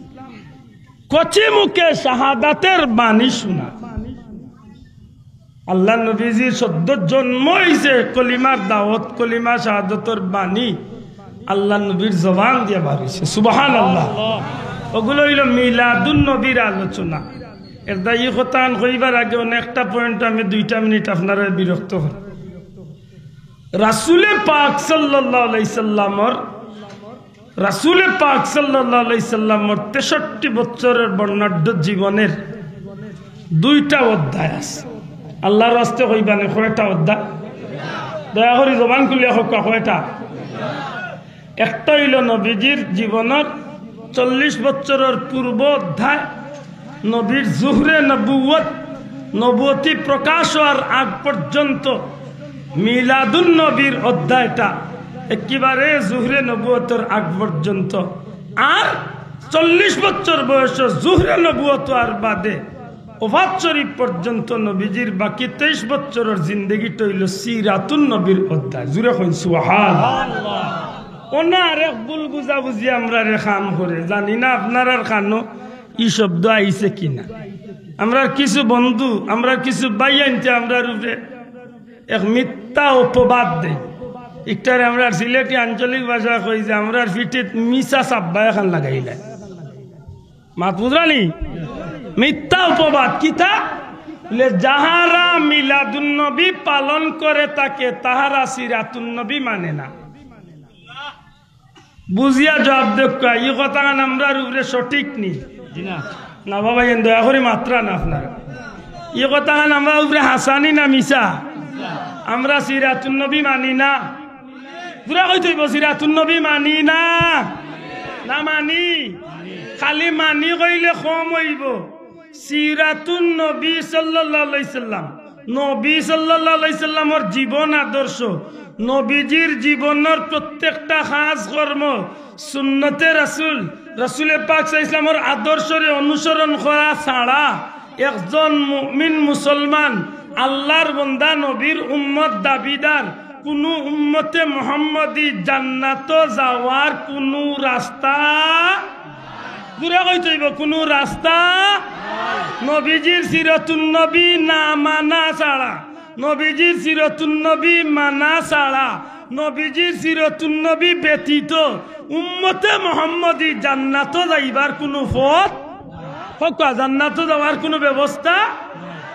কচি মুখে শাহাদাতের বাণী শোনা। আল্লাহর নবীজির সদ্য জন্ম হইছে, কলিমার দাওয়াত, কলিমা শাহাদতর বাণী আল্লাহর নবীর জবান দিয়া বার হইছে। সুবহানাল্লাহ। ওগুলো হইল মিলাদুন নবীর আলোচনা। এরদা ই কথান কইবার আগে অনেকটা পয়েন্ট আমি দুইটা মিনিট আপনারা বিরক্ত করি। রাসূলে পাক সাল্লাল্লাহু আলাইহি সাল্লামর রাসূলে পাক সাল্লাল্লাহু আলাইহি সাল্লামর তেষট্টি বছরের বর্ণাঢ্য জীবনের দুইটা অধ্যায় আছে। আল্লাহর ওয়াস্তে কইবানে কয়টা অধ্যায়? দয়া করি জবান খুলিয়া কউক্কা কয়টা? একটা হইল নবীজির জীবনের চল্লিশ বছরের পূর্ব অধ্যায়, নবীর জুহরে নবুয়ত, নবুয়তি প্রকাশ হওয়ার আগ পর্যন্ত মিলাদুন নবীর অধ্যায়টা, একেবারে জুহরে নবুয়তর আগ পর্যন্ত। আর চল্লিশ বছর বয়স জুহরে নবুয়ত আর বাদে ওফাত শরীফ পর্যন্ত নবীজির বাকি তেইশ বছরের জিন্দেগিটা হইল সিরাতুন নবীর অধ্যায়। জুরে কইন সুবহান। অন্য আরেক ভুল বুঝাবুঝি আমরারে কাম করে, জানি না আপনারার কানো ই শব্দ আইছে কিনা। আমরার কিছু বন্ধু, আমরার কিছু ভাইয়াইন্তে আমরার উপরে এক মিথ্যা অপবাদ দেয়। ইকটারে আমরার সিলেটি আঞ্চলিক ভাষায় কই যে আমরার পিঠিত মিছা চাব্বা এখান লাগাইলায়। মাত বুঝরানি? মিথ্যা অপবাদ। কিতা? বলে, "যাহারা মিলাদুন নবী পালন করে থাকে, তাহারা সিরাতুন নবী মানে না।" বুঝিয়া জবাব দেউক্কা, ই কথাখান আমরার উপরে সঠিক নি? জি না। না বাবা, এন দয়া করি মাতরা না আপনারা। ই কথাখান আমরার উপরে হাসানি না মিছা? আমরা সিরাতুন নবী মানি না। জুরে কইতে অইবো, সিরাতুন নবী মানি না। না মানি? খালি মানি কইলে কম অইবো। সিরাতুন নবী সাল্লাল্লাহু আলাইহি সাল্লাম, নবী সাল্লাল্লাহু আলাইহি সাল্লামর জীবন আদর্শ, নবীজির জীবনর প্রত্যেকটা কাজ কর্ম, সুন্নতে রাসূল, রাসূলে পাক সাল্লাল্লাহু আলাইহি সাল্লামর আদর্শরে অনুসরণ করা ছাড়া একজন মুমিন মুসলমান, আল্লাহর বন্দা, নবীর উম্মত দাবিদার কুনু উম্মতে মুহাম্মদী জান্নাতো যাওয়ার কুনু রাস্তা, জুরে কইতে অইবো, কুনু রাস্তা। নবীজির সিরাতুন নবী না মানা ছাড়া, নবীজির সিরাতুন নবী মানা ছাড়া, নবীজির সিরাতুন নবী ব্যতীত উম্মতে মুহাম্মদী জান্নাতো যাইবার কুনু পথ, কউক্কা, জান্নাতো যাওয়ার কুনু ব্যবস্থা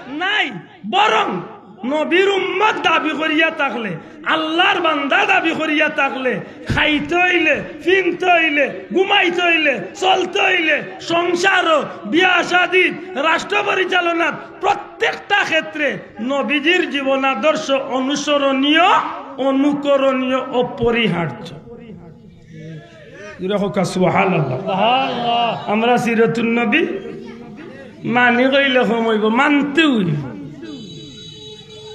নাই। বরং নবীর উম্মত দাবি করিয়া থাকলে, আল্লাহর বান্দা দাবি করিয়া থাকলে, খাইতে অইলে, ফিনতে অইলে, ঘুমাইতে অইলে, চলতে অইলে, সংসারও, বিয়া শাদী, রাষ্ট্র পরিচালনার প্রত্যেকটা ক্ষেত্রে নবীজির জীবনাদর্শ অনুসরণীয়, অনুকরণীয়, অপরিহার্য। জুরে কউক্কা সুবহানাল্লাহ। সুবহানাল্লাহ। আমরা সিরাতুন নবী মানি কইলে কম অইবো, মানতে অইবো।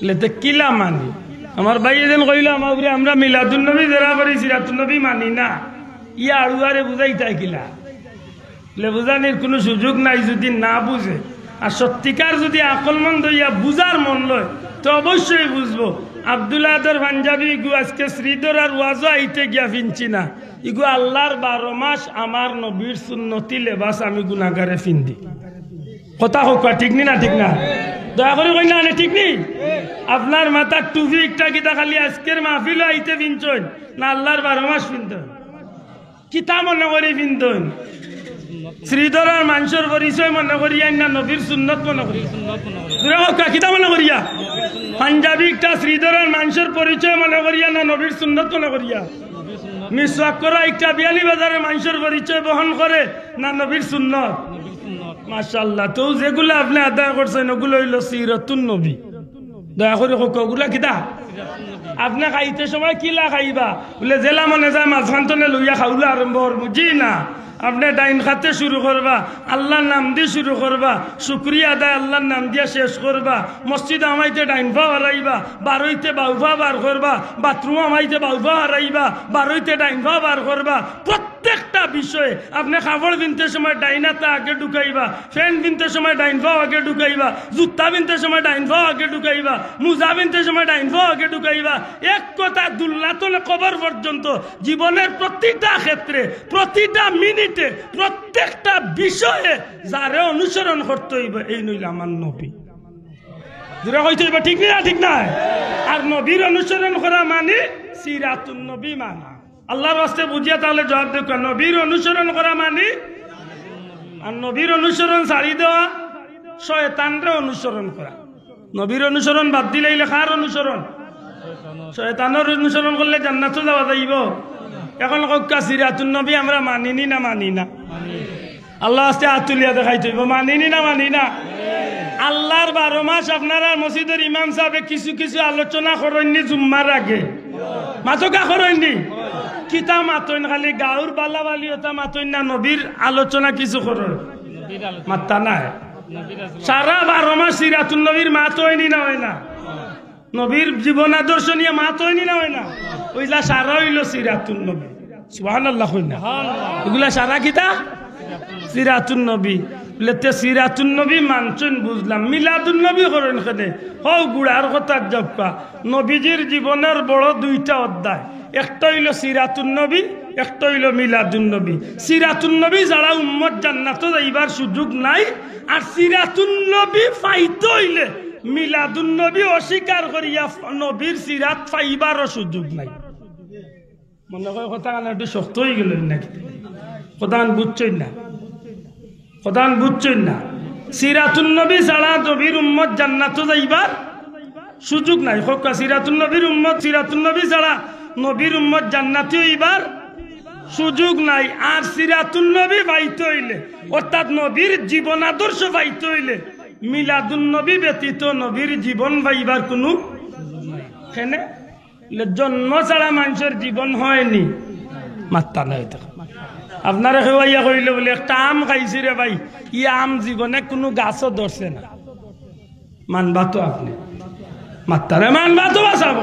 লেতে কিলা মানি? আমার ভাইয়ে যেন কইলো, আমার উপরে আমরা মিলাদুন নবী যেরা করি, সিরাতুন নবী মানি না। ইয়া আড়ুয়ারে বুঝাইতায় কিলা? লে বুঝানির কুনু সুযোগ নাই যুদি না বুঝে। আর সত্যিকার যুদি আকলমন্দ অইয়া বুঝার মন লয়, তে অবশ্যই বুঝবো। আব্দুল আদর পাঞ্জাবি ইগু আজকে শ্রীধরার ওয়াজো আইতে গিয়া ফিনছি না। ইগু আল্লাহর বারো মাস আমার নবীর সুন্নতি লেবাস আমি গুনাগারে ফিন্দি। কথা কউক্কা, ঠিক নি না ঠিক না? দয়া করি কইন না, আনে ঠিক নি? আপনার মাথার টুপি একটা কিতা খালি আজকের মাহফিলো আইতে ফিনছইন না আল্লাহর বারো মাস ফিনছইন? কিতা মনে করি ফিনছইন? শ্রীধরার মানষর পরিচয় মনে করিয়া না নবীর সুন্নত মনে করিয়া? জুরে কউক্কা, কিতা মনে করিয়া? পাঞ্জাবি একটা শ্রীধরার মানষর পরিচয় মনে করিয়া না নবীর সুন্নত মনে করিয়া? মিসওয়াক করা একটা বিয়ানীবাজারের মানষর পরিচয় বহন করে না নবীর সুন্নত? মাশাআল্লাহ। তো যেগুলা আপনে আদায় করছইন, ওগুলা অইলো সিরাতুন নবী। দয়া করি কউক্কা, ওগুলা কিতা? আপনে খাইতে সময় কিলা খাইবা? বলে, যেলা মনে যায় মাঝখান তনে লইয়া খাউলা আরম্ভ করমু। জি না, আপনে ডাইন খাতে শুরু করবা, আল্লার নাম দি শুরু করবা, শুকরিয়া আদায় আল্লার নাম দিয়া শেষ করবা। মসজিদো হামাইতে ডাইন পাও হারাইবা, বারইতে বাউ পাও বার করবা, বাথরুমো হামাইতে বাউ পাও হারাইবা, বারইতে ডাইন পাও বার করবা। প্রত্যেকটা বিষয়ে আপনে কাপড় পিনতে সময় ডাইন আতটা আগে ঢুকাইবা, প্যান্ট পিনতে সময় ডাইন পাও আগে ঢুকাইবা, জুতা পিনতে সময় ডাইন পাও আগে ঢুকাইবা, মুজা পিনতে সময় ডাইন পাও আগে ঢুকাইবা। এক কথা, দুলনা তনে কবর পর্যন্ত জীবনের প্রতিটা ক্ষেত্রে, প্রতিটা মিনিটে, প্রত্যেকটা বিষয়ে যারে অনুসরণ করতে অইবো, এইন অইলা আমার নবী। জোরে কইতে অইবো, ঠিক নি না? ঠিক নায়? আর নবীর অনুসরণ করা মানি সিরাতুন নবী মানা। আল্লার ওয়াস্তে বুঝিয়া তাইলে জবাব দেউক্কা, নবীর অনুসরণ করা মানি, আর নবীর অনুসরণ ছাড়ি দেওয়া শয়তানরে অনুসরণ করা। নবীর অনুসরণ বাদ দিলাইলে কার অনুসরণ? শয়তানর অনুসরণ করলে জান্নাতো যাওয়া যাইবো? অখন কউক্কা, সিরাতুন নবী আমরা মানি নি না মানি না? আল্লার ওয়াস্তে আত তুলিয়া দেখাইতে অইবো, মানি নি না মানি না? আল্লার বারো মাস আপনারার মসজিদর ইমাম সাবে কিছু কিছু আলোচনা করইন নি জুম্মার আগে? মাতউক্কা, করইন নি? কিতা মাতইন? খালি গাউর বালা বালি অতা মাতইন না, নবীর আলোচনা কিছু করইন? মাতরা নায়। সারা বারো মাস সিরাতুন নবীর মাত অয় নি না অয় না? নবীর জীবন আদর্শ নিয়া মাত অয় নি না অয় না? অইলা সারা অইলো সিরাতুন নবী। সুবহানাল্লাহ কইন না? ইগুলা সারা কিতা? সিরাতুন নবী। বুলে, তে সিরাতুন নবী মানছইন বুঝলাম, মিলাদুন নবী করইন কেনে? হউ গুড়ার কথাত যাউক্কা। নবীজির জীবনর বড় দুইটা অধ্যায়, একটা অইলো সিরাতুন নবী, একটা অইলো মিলাদুন নবী। সিরাতুন নবী ছাড়া উম্মত জান্নাতো যাইবার সুযোগ নাই। আর সিরাতুন নবী পাইতে অইলে মিলাদুন নবী অস্বীকার করিয়া নবীর সিরাত পাইবারও সুযোগ নাই। মনে কয় কথাখান একটু শক্ত অইগেলো নাকি? কথাখান বুঝছইন না? কথাখান বুঝছইন না? সিরাতুন নবী ছাড়া নবীর উম্মত জান্নাতো যাইবার সুযোগ নাই। কউক্কা, সিরাতুন নবীর উম্মত, সিরাতুন নবী ছাড়া নবীর উম্মত জান্নাতি অইবার সুযোগ নাই। আর সিরাতুন নবী পাইতে অইলে, অর্থাৎ নবীর জীবন আদর্শ পাইতে অইলে, মিলাদুন নবী ব্যতীত নবীর জীবন পাইবার কুনু, কেনে? জন্ম ছাড়া মানষর জীবন অয় নি? মাতরা নায় তো। আপনারে কেউ আইয়া কইলো বুলে, "একটা আম খাইছি রে ভাই, ই আম জীবনে কুনু গাছো ধরছে না।" মানবা তো আপনে? মাতরা নায়, মানবা তো বাঁচাবো।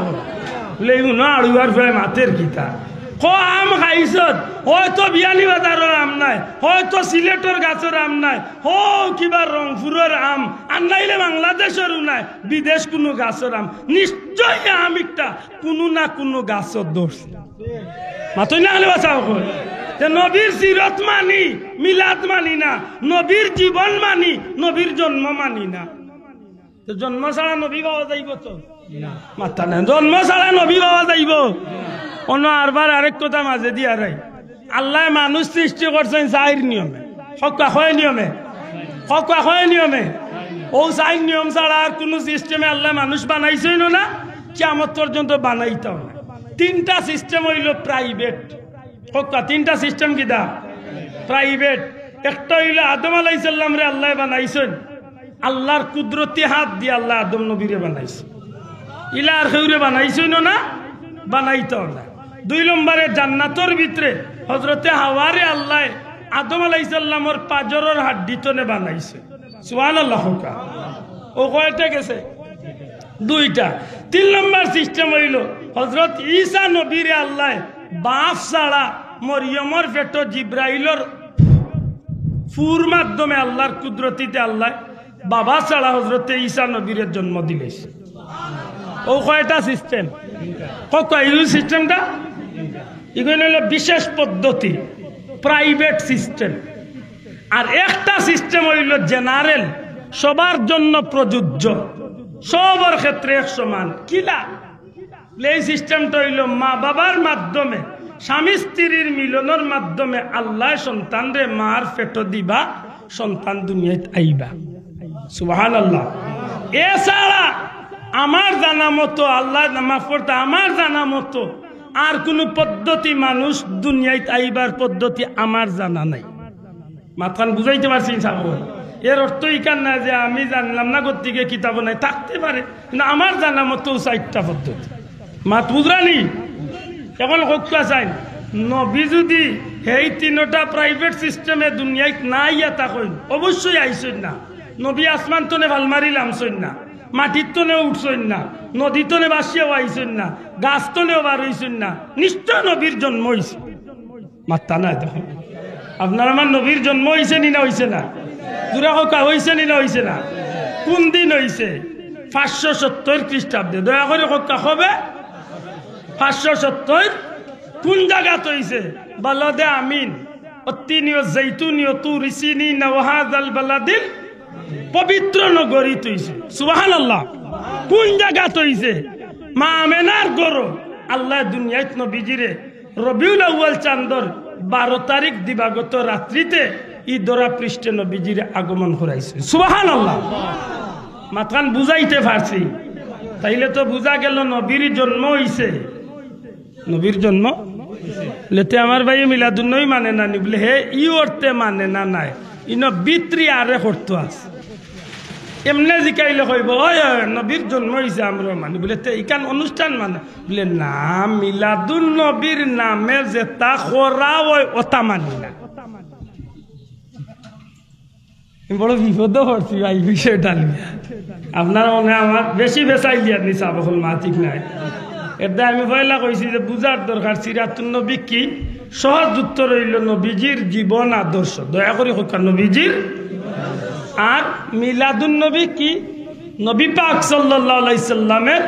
বুলে, "ইগুনো আড়ুয়ার ফুয়ায় মাতের কিতা? কো আম খাইছত, অয়তো বিয়ানীবাজারর আম নায়, অয়তো সিলেটর গাছর আম নায়, হউ কিবা রংপুরর আম, আর নাইলে বাংলাদেশরও নায়, বিদেশ কুনু গাছর আম। নিশ্চয় আম একটা কুনু না কুনু গাছত ধরছে।" মাতইন না কেনে বাঁচাবো। তে নবীর সিরত মানি, মিলাদ মানি না, নবীর জীবন মানি, নবীর জন্ম মানি না। তে জন্ম ছাড়া নবী পাওয়া যাইবো তো? মাতরা নায়, জন্ম ছাড়া নবী পাওয়া যাইবো? অনো আরবার আরেক কথা মাঝে দিয়া রাই। আল্লায় মানুষ সৃষ্টি করছইন চাইর নিয়মে। কউক্কা, কয় নিয়মে? কউক্কা, কয় নিয়মে? অউ চাইর নিয়ম ছাড়া আর কুনু সিস্টেমে আল্লায় মানুষ বানাইছইনও না, কিয়ামত পর্যন্ত বানাইতাও না। তিনটা সিস্টেম অইলো প্রাইভেট। কউক্কা, তিনটা সিস্টেম কিতা? প্রাইভেট। একটা অইলো আদম আলাইহিস সালামরে আল্লায় বানাইছইন, আল্লার কুদরতি হাত দিয়া আল্লায় আদম নবীরে বানাইছইন। ইলা আর কেউরে বানাইছইনও না, বানাইতাও না। দুই নম্বরে জান্নাতর ভিতরে হজরতে হাওয়ারে আল্লায় আদম আলাইহিস সালামর পাজরর হাড্ডি তনে বানাইছইন। সুবহানাল্লাহ কউক্কা। অউ কয়টা গেছে? দুইটা। তিন নম্বর সিস্টেম অইলো হজরত ঈসা নবীরে আল্লায় বাফ ছাড়া মরিয়মর পেটো জিব্রাইলর ফুর মাধ্যমে আল্লার কুদরতিতে আল্লায় বাবা ছাড়া হজরতে ঈসা নবীরে জন্ম দিলাইছইন। অউ কয়টা সিস্টেম? কউক্কা, ই সিস্টেমটা? ইগুন অইলো বিশেষ পদ্ধতি, প্রাইভেট সিস্টেম। আর একটা সিস্টেম অইলো জেনারেল, সবার জন্য প্রযোজ্য, সবর ক্ষেত্রে এক সমান। কিলা? এই সিস্টেমটা অইলো মা বাবার মাধ্যমে, স্বামী স্ত্রীর মিলনর মাধ্যমে আল্লায় সন্তানরে মার পেটো দিবা, সন্তান দুনিয়াত আইবা। সুবহানাল্লাহ। এছাড়া আমার জানা মতো, আল্লায় মাফ করতা, আমার জানা মতো আর কুনু পদ্ধতি মানুষ দুনিয়াত আইবার পদ্ধতি আমার জানা নাই। মাতখান বুঝাইতে পারছি ইনশাআল্লাহ? এর অর্থ ইখান না যে আমি জানলাম না গতিকে কিতাবো নাই, থাকতে পারে, কিন্তু আমার জানা মতো চাইরটা পদ্ধতি। মাত বুঝরা নি? অখন কউক্কা চাইন, নবী যুদি হেই তিনোটা প্রাইভেট সিস্টেমে দুনিয়াত না আইয়া থাকইন, অবশ্যই আইছইন না। নবী আসমান তনে ফাল মারি লামছইন না, মাটির তনে উঠছইন না, নদী তনে বাসিয়াও আইছইন না, গাছ তনেও বার অইছইন না। নিশ্চয় নবীর জন্ম অইছে। মাত্তা নাই তো। আপনার আমার নবীর জন্ম অইছে নি না অইছে না? জুরা কউক্কা, অইছে নি না অইছে না? কোন দিন অইছে? পাঁচশো সত্তর খ্রিস্টাব্দে। দয়া করি কউক্কা, কবে? পাঁচশো সত্তর। কোন জাগাত অইছে? বালাদে আমিন, অত্তিনি ও জৈতুনি ও তুরি সিনিনা ওয়া হাযাল বালাদিল পবিত্র নগরীত অইছে। সুবহানাল্লাহ। কোন জাগাত অইছে? মা আমেনার ঘরো। আল্লায় দুনিয়াত নবীজিরে রবিউল আউয়াল চান্দর বারো তারিখ দিবাগত রাত্রিতে ই ধরা পৃষ্ঠে নবীজিরে আগমন করাইছে। সুবহানাল্লাহ। মাতখান বুঝাইতে পারছি? তাইলে তো বুঝা গেল নবীর জন্ম অইছে। নবীর জন্ম? লেতে আমার ভাইয়ে মিলাদুন্নবী মানে না নি? বুলে, হে, ই অর্থে মানে না নায়, ইনো ভিতরি আরেক অর্থ আছে। এমনে জিকাইলে কইবো, "ওই, ওই, নবীর জন্ম অইছে, আমরা মানি।" বুলে, "তে ইখান অনুষ্ঠান মানে?" বুলে, "না, মিলাদুন নবীর নামে যেতা করা অয়, ওতা মানি না।" আমি বড় বিপদো পড়ছি ভাই, বিষয়টা নিয়া। আপনারা মনে হয় আমার বেশি বেসাইলিয়ার নিছাব অখন মা, ঠিক নাই? এরদায় আমি পয়লা কইছি যে বুঝার দরকার সিরাতুন নবী কি। সহজ উত্তর অইলো নবীজির জীবন আদর্শ। দয়া করি কউক্কা, নবীজির। আর মিলাদুন নবী কি? নবী পাক সাল্লাল্লাহু আলাইহি সাল্লামের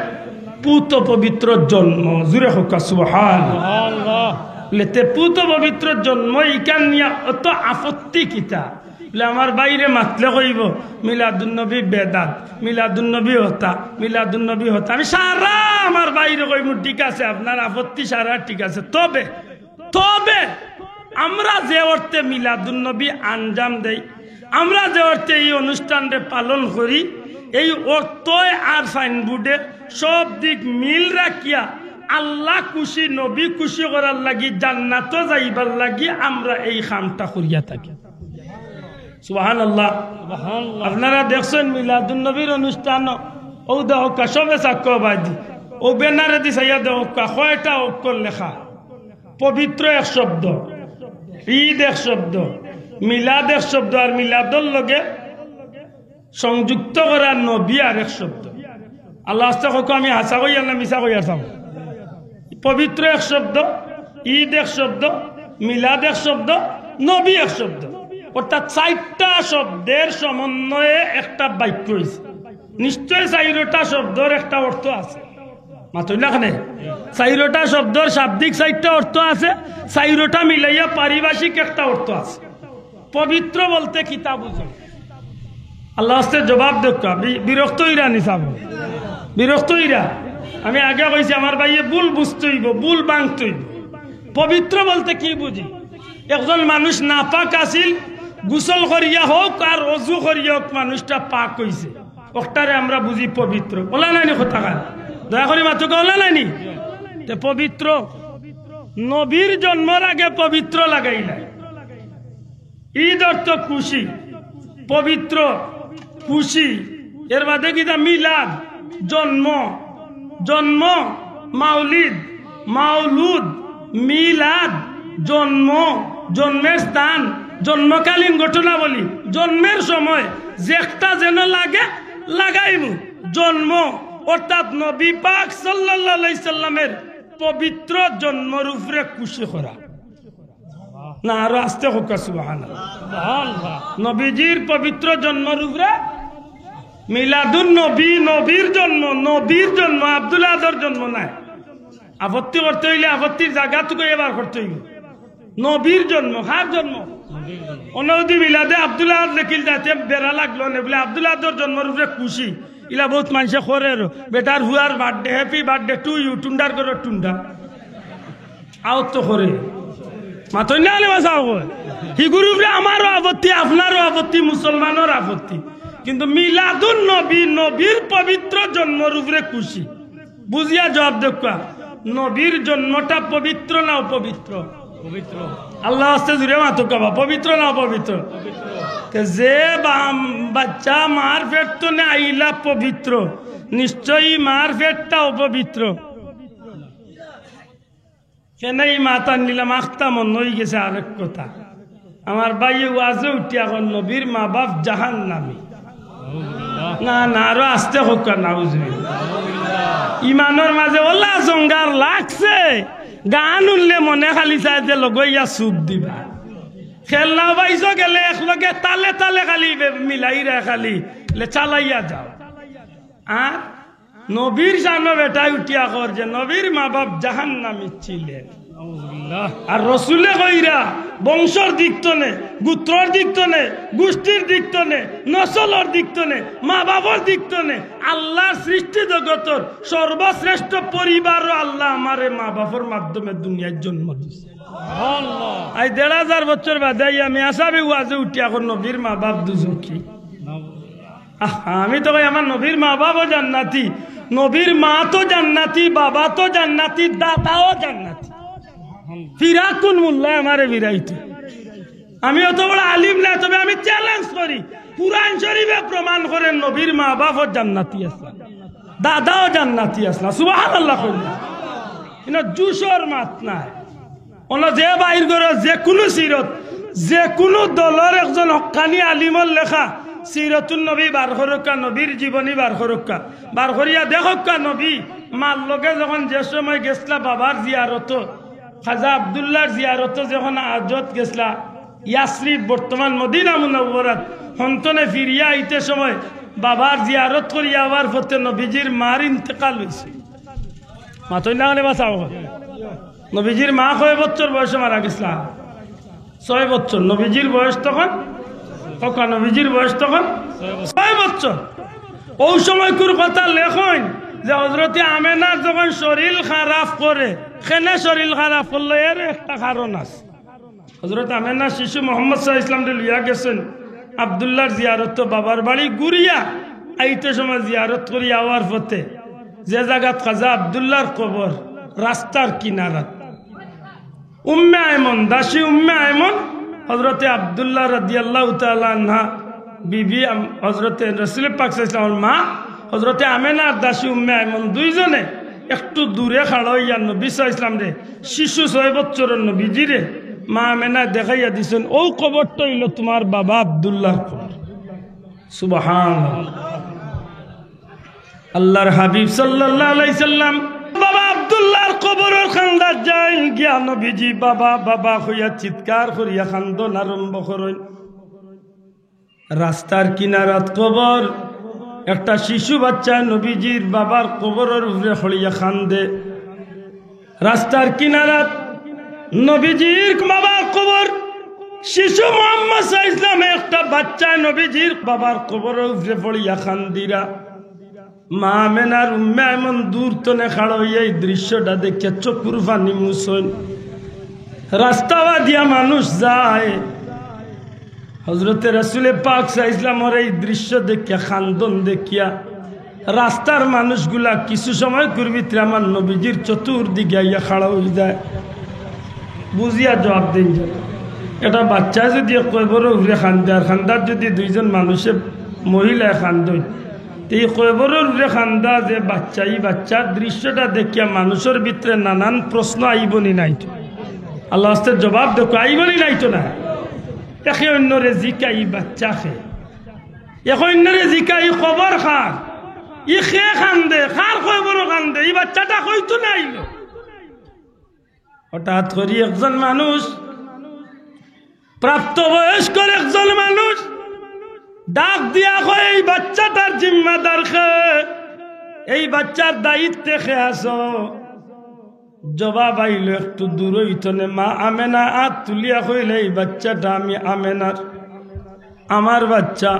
পুত পবিত্র জন্ম। জুরে কউক্কা সুবহান। লেতে পুত পবিত্র জন্ম, ইখান নিয়া অত আপত্তি কিতা? বুলে, আমার ভাইরে মাতলে কইবো, "মিলাদুন নবী বেদাত, মিলাদুন নবী হতা, মিলাদুন নবী হতা।" আমি সারা আমার ভাইরে কইমু, "ঠিক আছে, আপনার আপত্তি সারা ঠিক আছে, তবে, তবে আমরা যে অর্থে মিলাদুন নবী আঞ্জাম দেই, আমরা যে অর্থে এই অনুষ্ঠানরে পালন করি, এই অর্থয় আর সাইনবোর্ডে সব দিক মিল রাখিয়া আল্লাহ খুশি, নবী খুশি করার লাগি, জান্নাতো যাইবার লাগি আমরা এই কামটা করিয়া থাকি।" সুবহানাল্লাহ। সুবহানাল্লাহ। আপনারা দেখছইন মিলাদুন নবীর অনুষ্ঠান, অউ দেখউক্কা, সবে সাক্ষ্য বাজি, অউ ব্যানারেদি চাইয়া দেখউক্কা, কয়টা অক্ষর লেখা? পবিত্র এক শব্দ, ঈদ এক শব্দ, মিলাদ এক শব্দ, আর মিলাদর লগে সংযুক্ত করা নবী আরেক শব্দ। আল্লাহ আস্তে কউক্কা, আমি হাছা কইয়ার না মিছা কইয়ার চাও? পবিত্র এক শব্দ, ঈদ এক শব্দ, মিলাদ এক শব্দ, নবী এক শব্দ। অর্থাৎ চাইরটা শব্দের সমন্বয়ে একটা বাক্য অইছে। নিশ্চয় চাইরোটা শব্দর একটা অর্থ আছে। মাতইন না কেনে? চাইরোটা শব্দর শাব্দিক চাইরটা অর্থ আছে, চাইরোটা মিলাইয়া পারিভাষিক একটা অর্থ আছে। পবিত্র বলতে কিতা বুঝো? আল্লাহ আস্তে জবাব দেউক্কা, বি-, বিরক্ত অইরা নিছাব। বিরক্ত অইরা। আমি আগে কইছি, আমার ভাইয়ে ভুল বুঝতে অইবো, ভুল ভাঙতে অইবো। পবিত্র বলতে কি বুঝি? একজন মানুষ নাপাক আছিল, গোসল করিয়া হউক আর অজু করিয়া হউক, মানুষটা পাক অইছে। অকটারে আমরা বুঝি পবিত্র। অলা নায়নি কথাখান? দয়া করি মাতউক্কা, অলা নায়নি? তে পবিত্র, নবীর জন্মর আগে পবিত্র লাগাইলা। ঈদ অর্থ খুশি, পবিত্র, খুশি। এর বাদে কিতা? মিলাদ, জন্ম, জন্ম, মাউলিদ, মাউলুদ, মিলাদ, জন্ম, জন্মের স্থান, জন্মকালীন ঘটনাবলী, জন্মের সময় যেকটা যেন লাগে লাগাইমু। জন্ম অর্থাৎ নবী পাক সাল্লাল্লাহু আলাইহি সাল্লামের পবিত্র জন্মর উপরে খুশি করা। না, আরো আস্তে কউক্কা সুবহানাল্লাহ। নবীজির পবিত্র জন্মর উপরে মিলাদুন নবী, নবীর জন্ম, নবীর জন্ম, আব্দুল আহাদর জন্ম নায়। আপত্তি করতে অইলে আপত্তির জাগা থুকু এবার করতে অইবো। নবীর জন্ম, কার জন্ম? অনো যুদি মিলাদে আব্দুল আহাদ লেখিল যাইতে বেড়া লাগলো নে, বুলে আব্দুল আহাদর জন্মর উপরে খুশি। ইলা বউত মানষে করের, better Führer birthday, happy birthday to you, টুন্ডার ঘরর টুন্ডা। আউত তো করে। মাতইন না রে বাবা, কয়। হিগুর উপরে আমারও আপত্তি, আপনারও আপত্তি, মুসলমানর আপত্তি। কিন্তু মিলাদুন নবী, নবীর পবিত্র জন্মর উপরে খুশি। বুঝিয়া জবাব দেউক্কা, নবীর জন্মটা পবিত্র না অপবিত্র? পবিত্র। আল্লাহ আস্তে জুরে মাতউক্কা বা, পবিত্র না অপবিত্র? পবিত্র। তে যে বা-, বাচ্চা মার পেট তনে আইলা পবিত্র, নিশ্চয়ই মার পেটটা অপবিত্র। কেনে ই মাত আনলিলাম, আখতা মনো অইগেছে আরেক কথা। আমার ভাইয়ে ওয়াজো উঠিয়া কর, নবীর মা-বাফ জাহান্নামী। না, না, আরো আস্তে কউক্কা, নাউজুবিল্লাহ। ইমানর মাজে অলা জঙ্গার লাগছে, গান হুনলে মনে খালি চায় যে লগইয়া সুপ দিবা। খেলনা বাইজো গেলে একলগে তালে তালে খালি বে-, মিলাইরা খালি, লে চালাইয়া যাও। আর নবীর শানো বেটায় উঠিয়া কর যে নবীর মা-বাফ জাহান্নামী ছিলেন। নাউজুবিল্লাহ। আর রসুলে কইরা বংশর দিক তনে, গোত্রর দিক তনে, গুষ্টির দিক তনে, নসলর দিক তনে, মা-বাফর দিক তনে, আল্লার সৃষ্টি জগতর সর্বশ্রেষ্ঠ পরিবারো আল্লায় আমারে মা-বাফর মাধ্যমে দুনিয়াত জন্ম দিছে। আল্লাহ। আইজ দেড় হাজার বছর বাদে আইয়া আমি আসাবি ওয়াজো উঠিয়া কর নবীর মা-বাফ দুজখি। আহা, আমি তো কই আমার নবীর মা-বাফও জান্নাতি, নবীর মা তো জান্নাতি, বাবা তো জান্নাতি, দাদাও জান্নাতি। ফিরা কুন মোল্লায় আমারে ফিরাইতো? আমি অত বড় আলিম না, তবে আমি challenge করি, কুরআন শরীফে প্রমাণ করেন নবীর মা-বাফও জান্নাতি আছলা, দাদাও জান্নাতি আছলা। সুবহানাল্লাহ কইন। ইনো জুশর মাত নায়। অনো যে বাইর করো, যে কুনু সিরত, যে কুনু দলর একজন হক্কানি আলিমর লেখা সিরতুন নবী বার করউক্কা, নবীর জীবনী বার করউক্কা, বার করিয়া দেখউক্কা নবী মার লগে যখন যে সময় গেছলা বাবার জিয়ারতো, খাজা আব্দুল্লাহর জিয়ারতো যখন হজত গেছলা, ইয়াসরিব বর্তমান মদিনা মুনাওয়ারাত, হনতনে ফিরিয়া আইতে সময় বাবার জিয়ারত করিয়া আওয়ার পথে নবীজির মার ইন্তেকাল অইছে। মাতইন না কেনে বা চাও। নবীজির মা কয় বছর বয়সে মারা গেছলা? ছয় বছর। নবীজির বয়স তখন? কউক্কা, নবীজির বয়স তখন ছয় বছর। অউ সময়কুর কথা লেখইন যে হজরতে আমেনার যখন শরীল খারাপ করে, কেনে শরীল খারাপ করলো, এর একটা কারণ আছে। হজরত আমেনা শিশু মোহাম্মদ সাল্লাল্লাহু আলাইহি ওয়াসাল্লামরে লইয়া গেছইন আব্দুল্লাহর জিয়ারতো, বাবার বাড়ি ঘুরিয়া আইতে সময় জিয়ারত করিয়া আওয়ার পথে যে জাগাত খাজা আব্দুল্লাহর কবর, রাস্তার কিনারাত উম্মে আয়মন, দাসী উম্মে আয়মন, হজরতে আব্দুল্লাহ রাদিয়াল্লাহু তাআলা আনহা বিবি আম-, হজরতে রসুল পাক সাল্লাল্লাহু আলাইহি ওয়াসাল্লামর মা, হজরতে আমেনার দাসী উম্মে আয়মন দুইজনে একটু দূরে খাড়া অইয়া নবী সাল্লাল্লাহু আলাইহি ওয়াসাল্লামরে, শিশু ছয় বছরর নবীজিরে মা আমেনায় দেখাইয়া দিছইন, "অউ কবরটা অইলো তুমার বাবা আব্দুল্লাহর কবর।" সুবহানাল্লাহ। আল্লাহর হাবিব সাল্লাল্লাহু আলাইহি সাল্লাম বাবা আব্দুল্লাহর কবরর কান্দাত যাইন, গিয়া নবীজি "বাবা, বাবা" কইয়া চিৎকার করিয়া কান্দন আরম্ভ করইন। রাস্তার কিনারাত কবর, একটা শিশু বাচ্চায় নবীজির বাবার কবরর উপরে পড়িয়া কান্দে। রাস্তার কিনারাত নবীজির বাবার কবর, শিশু মোহাম্মদ সাল্লাল্লাহু আলাইহি ওয়াসাল্লাম, একটা বাচ্চায় নবীজির বাবার কবরর উপরে পড়িয়া কান্দিরা। মা আমেনার উম্মে আয়মন দূর তনে খাড়া অইয়া ই দৃশ্যটা দেখিয়া চকুর পানি মুছইন। রাস্তাবাদিয়া মানুষ যায়, হজরতে রসুলে পাক সাল্লাল্লাহু আলাইহি ওয়াসাল্লামর এই দৃশ্য দেখিয়া, কান্দন দেখিয়া, রাস্তার মানুষগুলা কিছু সময়কুর ভিতরে আমার নবীজির চতুর্দিকে আইয়া খাড়া অইযায়। বুঝিয়া জবাব দেইন যে, একটা বাচ্চায় যদি কবরর উপরে কান্দে, আর কান্দাত যদি দুইজন মানুষে, মহিলায় কান্দইন, তে ই কবরর উপরে কান্দা যে বাচ্চা, ই বাচ্চার দৃশ্যটা দেখিয়া মানুষর ভিতরে নানান প্রশ্ন আইবো নি নাইতো? আল্লাহ আস্তে জবাব দেখো, আইবো নি নাইতো না? একে অইন্যরে জিকায়, "ই বাচ্চা কে?" একে অইন্যরে জিকায়, "ই কবর কার? ই কে কান্দে? কার কবরো কান্দে? ই বাচ্চাটা কইতো না আইলো?" হঠাৎ করি একজন মানুষ, প্রাপ্তবয়স্কর একজন মানুষ ডাক দিয়া কয়, "এই বাচ্চাটার জিম্মাদার কে? এই বাচ্চার দায়িত্বে কে আছো?" জবাব আইলো একটু দূর অইতনে, মা আমেনা আত তুলিয়া কইলে, "এই বাচ্চাটা আমি আমেনার, আমার বাচ্চা।"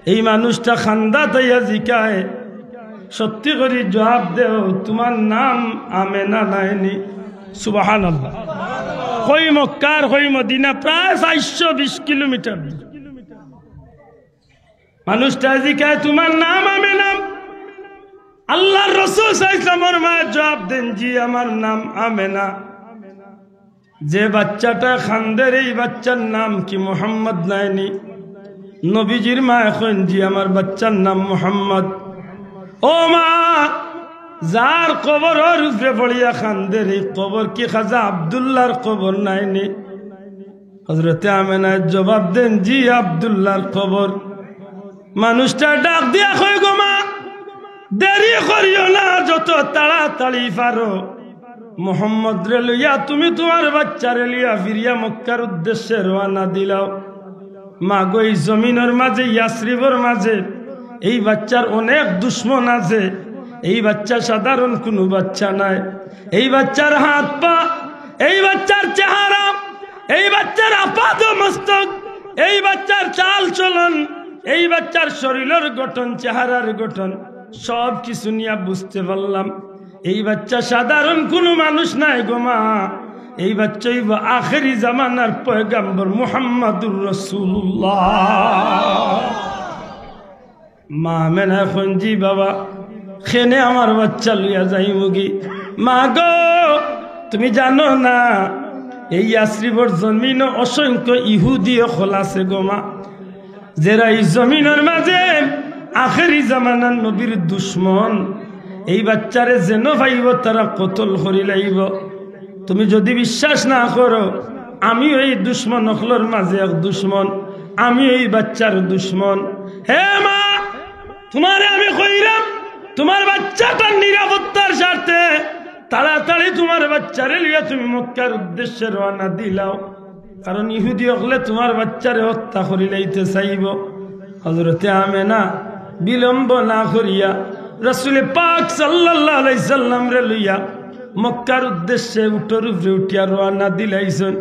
এই মানুষটা কান্দাত আইয়া জিকায়, "সত্যি করি জবাব দেও, তুমার নাম আমেনা নায়নি?" সুবহানাল্লাহ। কই মক্কার, কই মদিনা, প্রায় চাইরশো বিশ কিলোমিটার দূর। মানুষটা জিকায়, "তুমার নাম আমেনা?" আল্লাহর রসুল সাল্লাল্লাহু আলাইহি ওয়াসাল্লামর মায় জবাব দেইন, "জি, আমার নাম আমেনা।" যে বাচ্চাটা কান্দের, এই বাচ্চার নাম কি মোহাম্মদ নায়নি? নবীজির মায় কইন, "জি, আমার বাচ্চার নাম মোহাম্মদ।" ও মা, যার কবরর উপরে পড়িয়া কান্দের, এই কবর কি খাজা আব্দুল্লাহর কবর নায়নি? হযরতে আমেনায় জবাব দেন, "জি, আব্দুল্লাহর কবর।" মানুষটা ডাক দিয়া কয়, "গো মা, দেরি করিও না, যত তাড়াতাড়ি পারো মোহাম্মদরে লইয়া তুমি তুমার বাচ্চারে লইয়া ফিরিয়া মক্কার উদ্দেশ্যে রওয়ানা দিলাও।" মাগো, এই জমিনর মাঝে, ইয়াসরিবর মাঝে এই বাচ্চার অনেক দুশমন আছে। এই বাচ্চা সাধারণ কুনু বাচ্চা নায়। এই বাচ্চার হাত পা, এই বাচ্চার চেহারা, এই বাচ্চার আপাদ মস্তক, এই বাচ্চার চাল চলন, এই বাচ্চার শরীলর গঠন, চেহারার গঠন, সব কিছু নিয়া বুঝতে পারলাম এই বাচ্চা সাধারণ কুনু মানুষ নায় গো মা। এই বাচ্চা অইবো আখেরি জামানার পয়গাম্বর মুহাম্মাদুর রাসূলুল্লাহ। মা আমেনায় কইন, "জি বাবা, কেনে আমার বাচ্চা লইয়া যাইমুগি?" মাগো, তুমি জানো না, এই ইয়াসরিবর জমিনো অসংখ্য ইহুদি অকল আছে গো মা, যেরা এই জমিনর মাঝে আখেরি জামানার নবীর দুশমন। এই বাচ্চারে যেন পাইবো, তারা কতল করিলাইবো। তুমি যদি বিশ্বাস না করো, আমিও এই দুশমন অকলর মাঝে এক দুশমন, আমিও এই বাচ্চার দুশমন। হে মা, তুমারে আমি কইরাম, তুমার বাচ্চাটার নিরাপত্তার স্বার্থে তাড়াতাড়ি তুমার বাচ্চারে লইয়া তুমি মক্কার উদ্দেশ্যে রওয়ানা দিলাও, কারণ ইহুদি অকলে তুমার বাচ্চারে হত্যা করিলাইতে চাইবো। হযরতে আমেনা বিলম্ব না করিয়া রাসূলে পাক সাল্লাল্লাহু আলাইহি সাল্লামরে লইয়া মক্কার উদ্দেশ্যে উটর উপরে উঠিয়া রওয়ানা দিলাইছইন।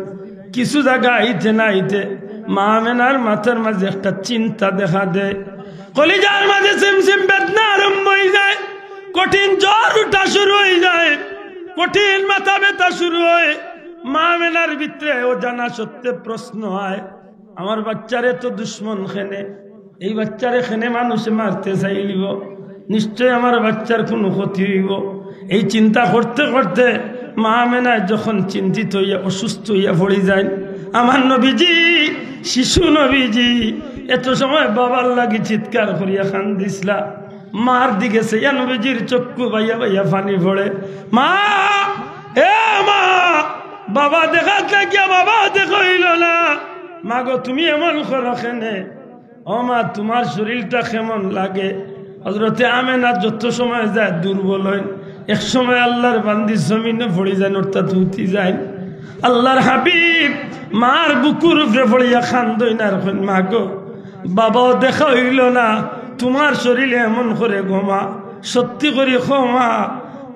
কিছু জাগা আইতে না আইতে মা আমেনার মাথার মাঝে একটা চিন্তা দেখা দেয়, কলিজার মাঝে সিমসিম বেদনা আরম্ভ অই যায়, কঠিন জ্বর উঠা শুরু অই যায়, কঠিন মাথা ব্যথা শুরু অয়। মা আমেনার ভিতরে অজানা সত্যে প্রশ্ন অয়, আমার বাচ্চারে তো দুশমন কেনে, এই বাচ্চারে কেনে মানুষে মারতে চাইলিবো, নিশ্চয় আমার বাচ্চার কুনু ক্ষতি অইবো। এই চিন্তা করতে করতে মা আমেনায় যখন চিন্তিত অইয়া অসুস্থ অইয়া পড়ি যাইন, আমার নবীজি, শিশু নবীজি এত সময় বাবার লাগি চিৎকার করিয়া কান্দিছলা। মার দিকে চাইয়া নবীজির চক্ষু বাইয়া বাইয়া পানি পড়ে। মা, এ মা, বাবা দেখাত লাগিয়া বাবা দেখা অইলো না। মাগো, তুমি এমন করো কেনে? ও মা, তুমার শরীলটা কেমন লাগে? হযরতে আমেনা যত সময় যায় দুর্বল অইন, এক সময় আল্লাহর বান্দি জমিনো পড়ি যাইন, অর্থাৎ হুতি যাইন। আল্লাহর হাবিব মার বুকুর উপরে পড়িয়া কান্দইন আর কইন, মাগো, বাবাও দেখা অইলো না, তুমার শরীলে এমন করে গো মা, সত্যি করি কও মা,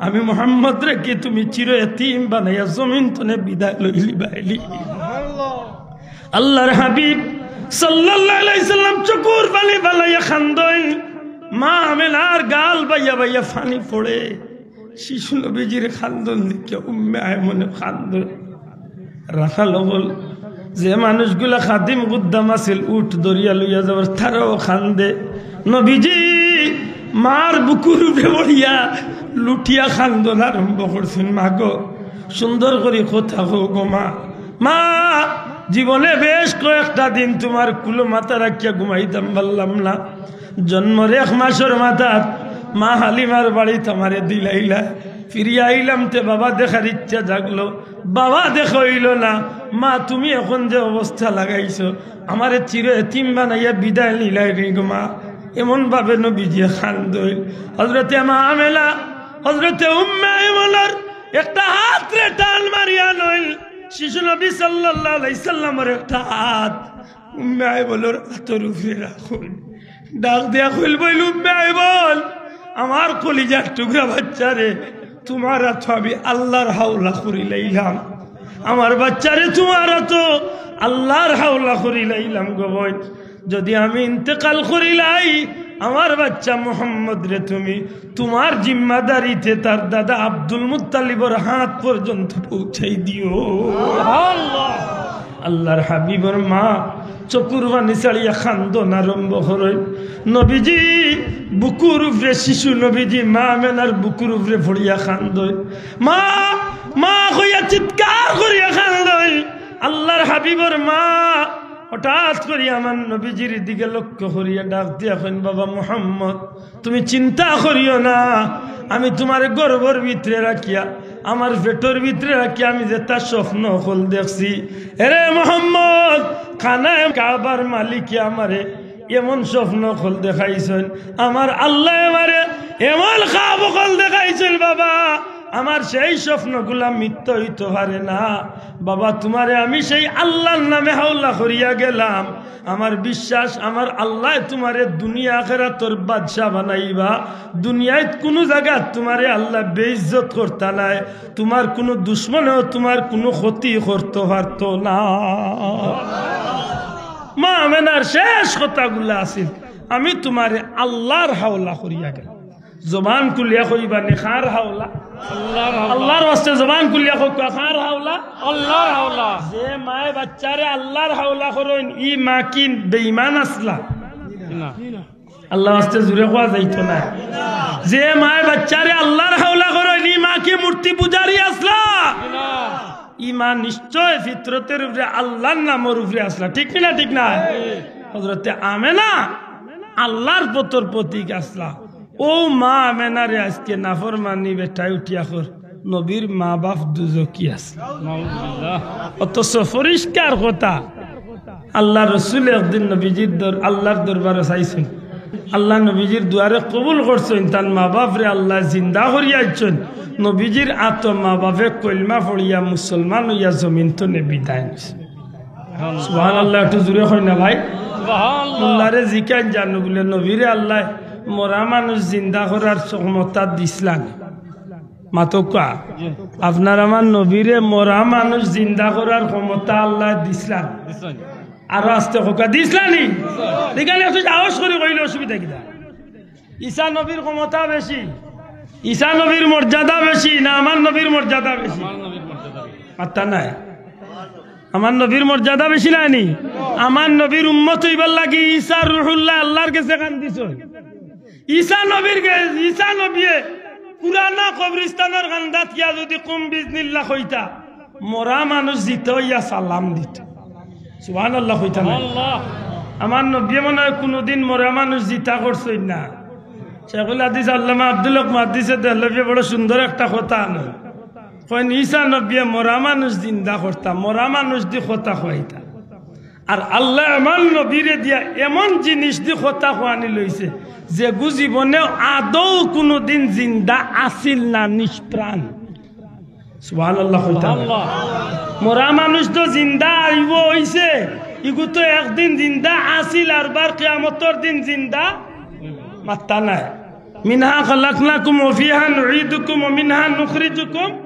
আমি মুহাম্মদরে কি তুমি চির এতিম বানাইয়া জমিন তনে বিদায় লইলিবায়নি? আল্লাহর হাবিব সাল্লাল্লাহু আলাইহি সাল্লাম চকুর পানি ফালাইয়া কান্দইন, মা আমেনার গাল বাইয়া বাইয়া পানি পড়ে। শিশু নবীজির কান্দন দেখিয়া উম্মে আয়মনে কান্দইন। রাখাল অকল, যে মানুষগুলা খাদিম গুদ্দাম আছিল, উট ধরিয়া লইয়া যাওয়ার, তারাও কান্দে। নবীজি মার বুকুর উপরে পড়িয়া লুটিয়া কান্দন আরম্ভ করছইন, মাগো, সুন্দর করি কথা কও গো মা। মা, জীবনে বেশ কয়েকটা দিন তুমার কুলো মাথা রাখিয়া ঘুমাইতাম পারলাম না। জন্মর এক মাসর মাথাত মা হালিমার বাড়িত আমারে দিলাইলা। ফিরিয়া আইলাম তে বাবা দেখার ইচ্ছা জাগলো, বাবা দেখা অইলো না। মা, তুমি এখন যে অবস্থা লাগাইছো, আমারে চির এতিম বানাইয়া বিদায় নিলায়নি গো মা। এমন ভাবে নবীজি কান্দইন। হযরতে মা আমেনা, হযরতে উম্মে আইমনর একটা হাতরে টান মারিয়া লইন। শিশু নবী সাল্লাল্লাহু আলাইহি সাল্লামর একটা হাত উম্মে আইমনর আতর উপরে রাখইন। ডাক দিয়া কইল, বইল, উম্মে আইমন, আমার কলিজার টুকরা বাচ্চারে তুমার আতো আমি আল্লাহর হাওলা করিলাইলাম। আমার বাচ্চারে তুমার আতো আল্লাহর হাওলা করিলাইলাম গো বইন। যদি আমি ইন্তেকাল করিলাই, আমার বাচ্চা মুহাম্মদরে তুমি তুমার জিম্মাদারিতে তার দাদা আব্দুল মুত্তালিবর হাত পর্যন্ত পৌঁছাই দিও। আল্লাহর হাবিবর মা চকুর পানি ছাড়িয়া কান্দন আরম্ভ করইন। নবীজি বুকুর উপরে, শিশু নবীজি মা আমেনার বুকুর উপরে পড়িয়া কান্দইন। মা, মা কইয়া চিৎকার করিয়া কান্দইন। আল্লাহর হাবিবর মা হঠাৎ করি আমার নবীজির দিকে লক্ষ্য করিয়া ডাক দিয়া কইন, বাবা মুহাম্মদ, তুমি চিন্তা করিও না, আমি তুমারে গর্ভর ভিতরে রাখিয়া, আমার পেটর ভিতরে রাখিয়া আমি যেতা স্বপ্ন অকল দেখছি, এরে মোহাম্মদ, খানায় কাবার মালিকে আমারে এমন স্বপ্ন অকল দেখাইছইন, আমার আল্লায় আমারে এমন খাব অকল দেখাইছইন বাবা, আমার সেই স্বপ্নগুলা মিথ্যা অইতো পারে না। বাবা, তুমারে আমি সেই আল্লার নামে হাওলা করিয়া গেলাম। আমার বিশ্বাস, আমার আল্লায় তুমারে দুনিয়া আখেরাতর বাদশা বানাইবা। দুনিয়াত কুনু জাগাত তুমারে আল্লায় বেইজ্জত করতা নায়। তুমার কুনু দুশমনেও তুমার কুনু ক্ষতি করতো পারতো না। মা আমেনার শেষ কথাগুলা আছিল, "আমি তুমারে আল্লার হাওলা করিয়া গেলাম।" জবান খুলিয়া কইবা নি, কার হাওলা? আল্লার হাওলা। আল্লার ওয়াস্তে জবান খুলিয়া কউক্কা, কার হাওলা? আল্লার হাওলা। যে মায়ে বাচ্চারে আল্লার হাওলা করইন, ই মা কি বেঈমান আছলা? না। আল্লার ওয়াস্তে জুরে কওয়া যাইতো না। যে মায়ে বাচ্চারে আল্লার হাওলা করইন, ই মা কি মূর্তি পূজারি আছলা? না। ই মা নিশ্চয় ফিতরতর উপরে আল্লার নামর উপরে আছলা, ঠিক নি না? ঠিক না? হযরতে আমেনা আল্লার পথর পথিক আছলা। অউ মা আমেনারে আইজকে নাফরমানি বেটায় উঠিয়া কর, নবীর মা বাপ দুজখি আছলা। নাউজুবিল্লাহ। অথচ পরিষ্কার কথা, আল্লার রসুল একদিন নবীজির দর-, আল্লার দরবারো চাইছইন, আল্লায় নবীজির দুয়ারে কবুল করছইন, তান মা বাপরে আল্লায় জিন্দা করিয়া আইছইন। নবীজির আতো মা বাপে কলমা পড়িয়া মুসলমান অইয়া জমিন তনে বিদায় নিছে। সুবহানাল্লাহ, একটু জুরে কইন না ভাই। সুবহানাল্লাহ। আল্লারে জিকাইন জানো বুলে, নবীরে আল্লায় মরা মানুষ জিন্দা করার ক্ষমতা দিছলা নি? মাতউক্কা। জি। আপনার আমার নবীরে মরা মানুষ জিন্দা করার ক্ষমতা আল্লায় দিছলা নি? দিছলা নি? আরো আস্তে কউক্কা, দিছলা নি? দিছলা। ইখান একটু সাহস করি কইলে অসুবিধা কিতা? ঈসা নবীর ক্ষমতা বেশি, ঈসা নবীর মর্যাদা বেশি না আমার নবীর মর্যাদা বেশি? আমার নবীর মর্যাদা বেশি। মাত্তা নাই। আমার নবীর মর্যাদা বেশি নায় নি? আমার নবীর উম্মত অইবার লাগি ঈসা রুহুল্লাহ আল্লার গেছে কান্দিছইন। ঈসা নবীর গে-, ঈসা নবিয়ে পুরানা কবরস্থানর কান্দাত গিয়া যুদি কুম বিজনিল্লাহ কইতা, মরা মানুষ জিতা অইয়া সালাম দিত। সুবহানাল্লাহ কইতা না? আল্লাহ। আমার নবিয়ে মনে অয় কুনুদিন মরা মানুষ জিতা করছইন না। শেখুল হাদিস আল্লামা আব্দুল হক মুহাদ্দিসে দেহলভিয়ে বড় সুন্দর একটা কথা আনইন। কইন, ঈসা নবিয়ে মরা মানুষ জিন্দা করতা, মরা মানুষ দি কথা কইতা। আর আল্লায় আমার নবীরে দিয়া এমন জিনিস দি কথা কওয়ানি লইছে, যেগু জীবনেও আদৌ কুনুদিন জিন্দা আছিল না, নিষ্প্রাণ। সুবহানাল্লাহ কইতা। আল্লাহ। মরা মানুষ তো জিন্দা আইবো অইছে, ইগু তো একদিন জিন্দা আছিল, আর বার কিয়ামতর দিন জিন্দা মাত্তা নাই। মিনহা খালাকনাকুম ওয়া ফিহা নুঈদুকুম ওয়া মিনহা নুখরিজুকুম।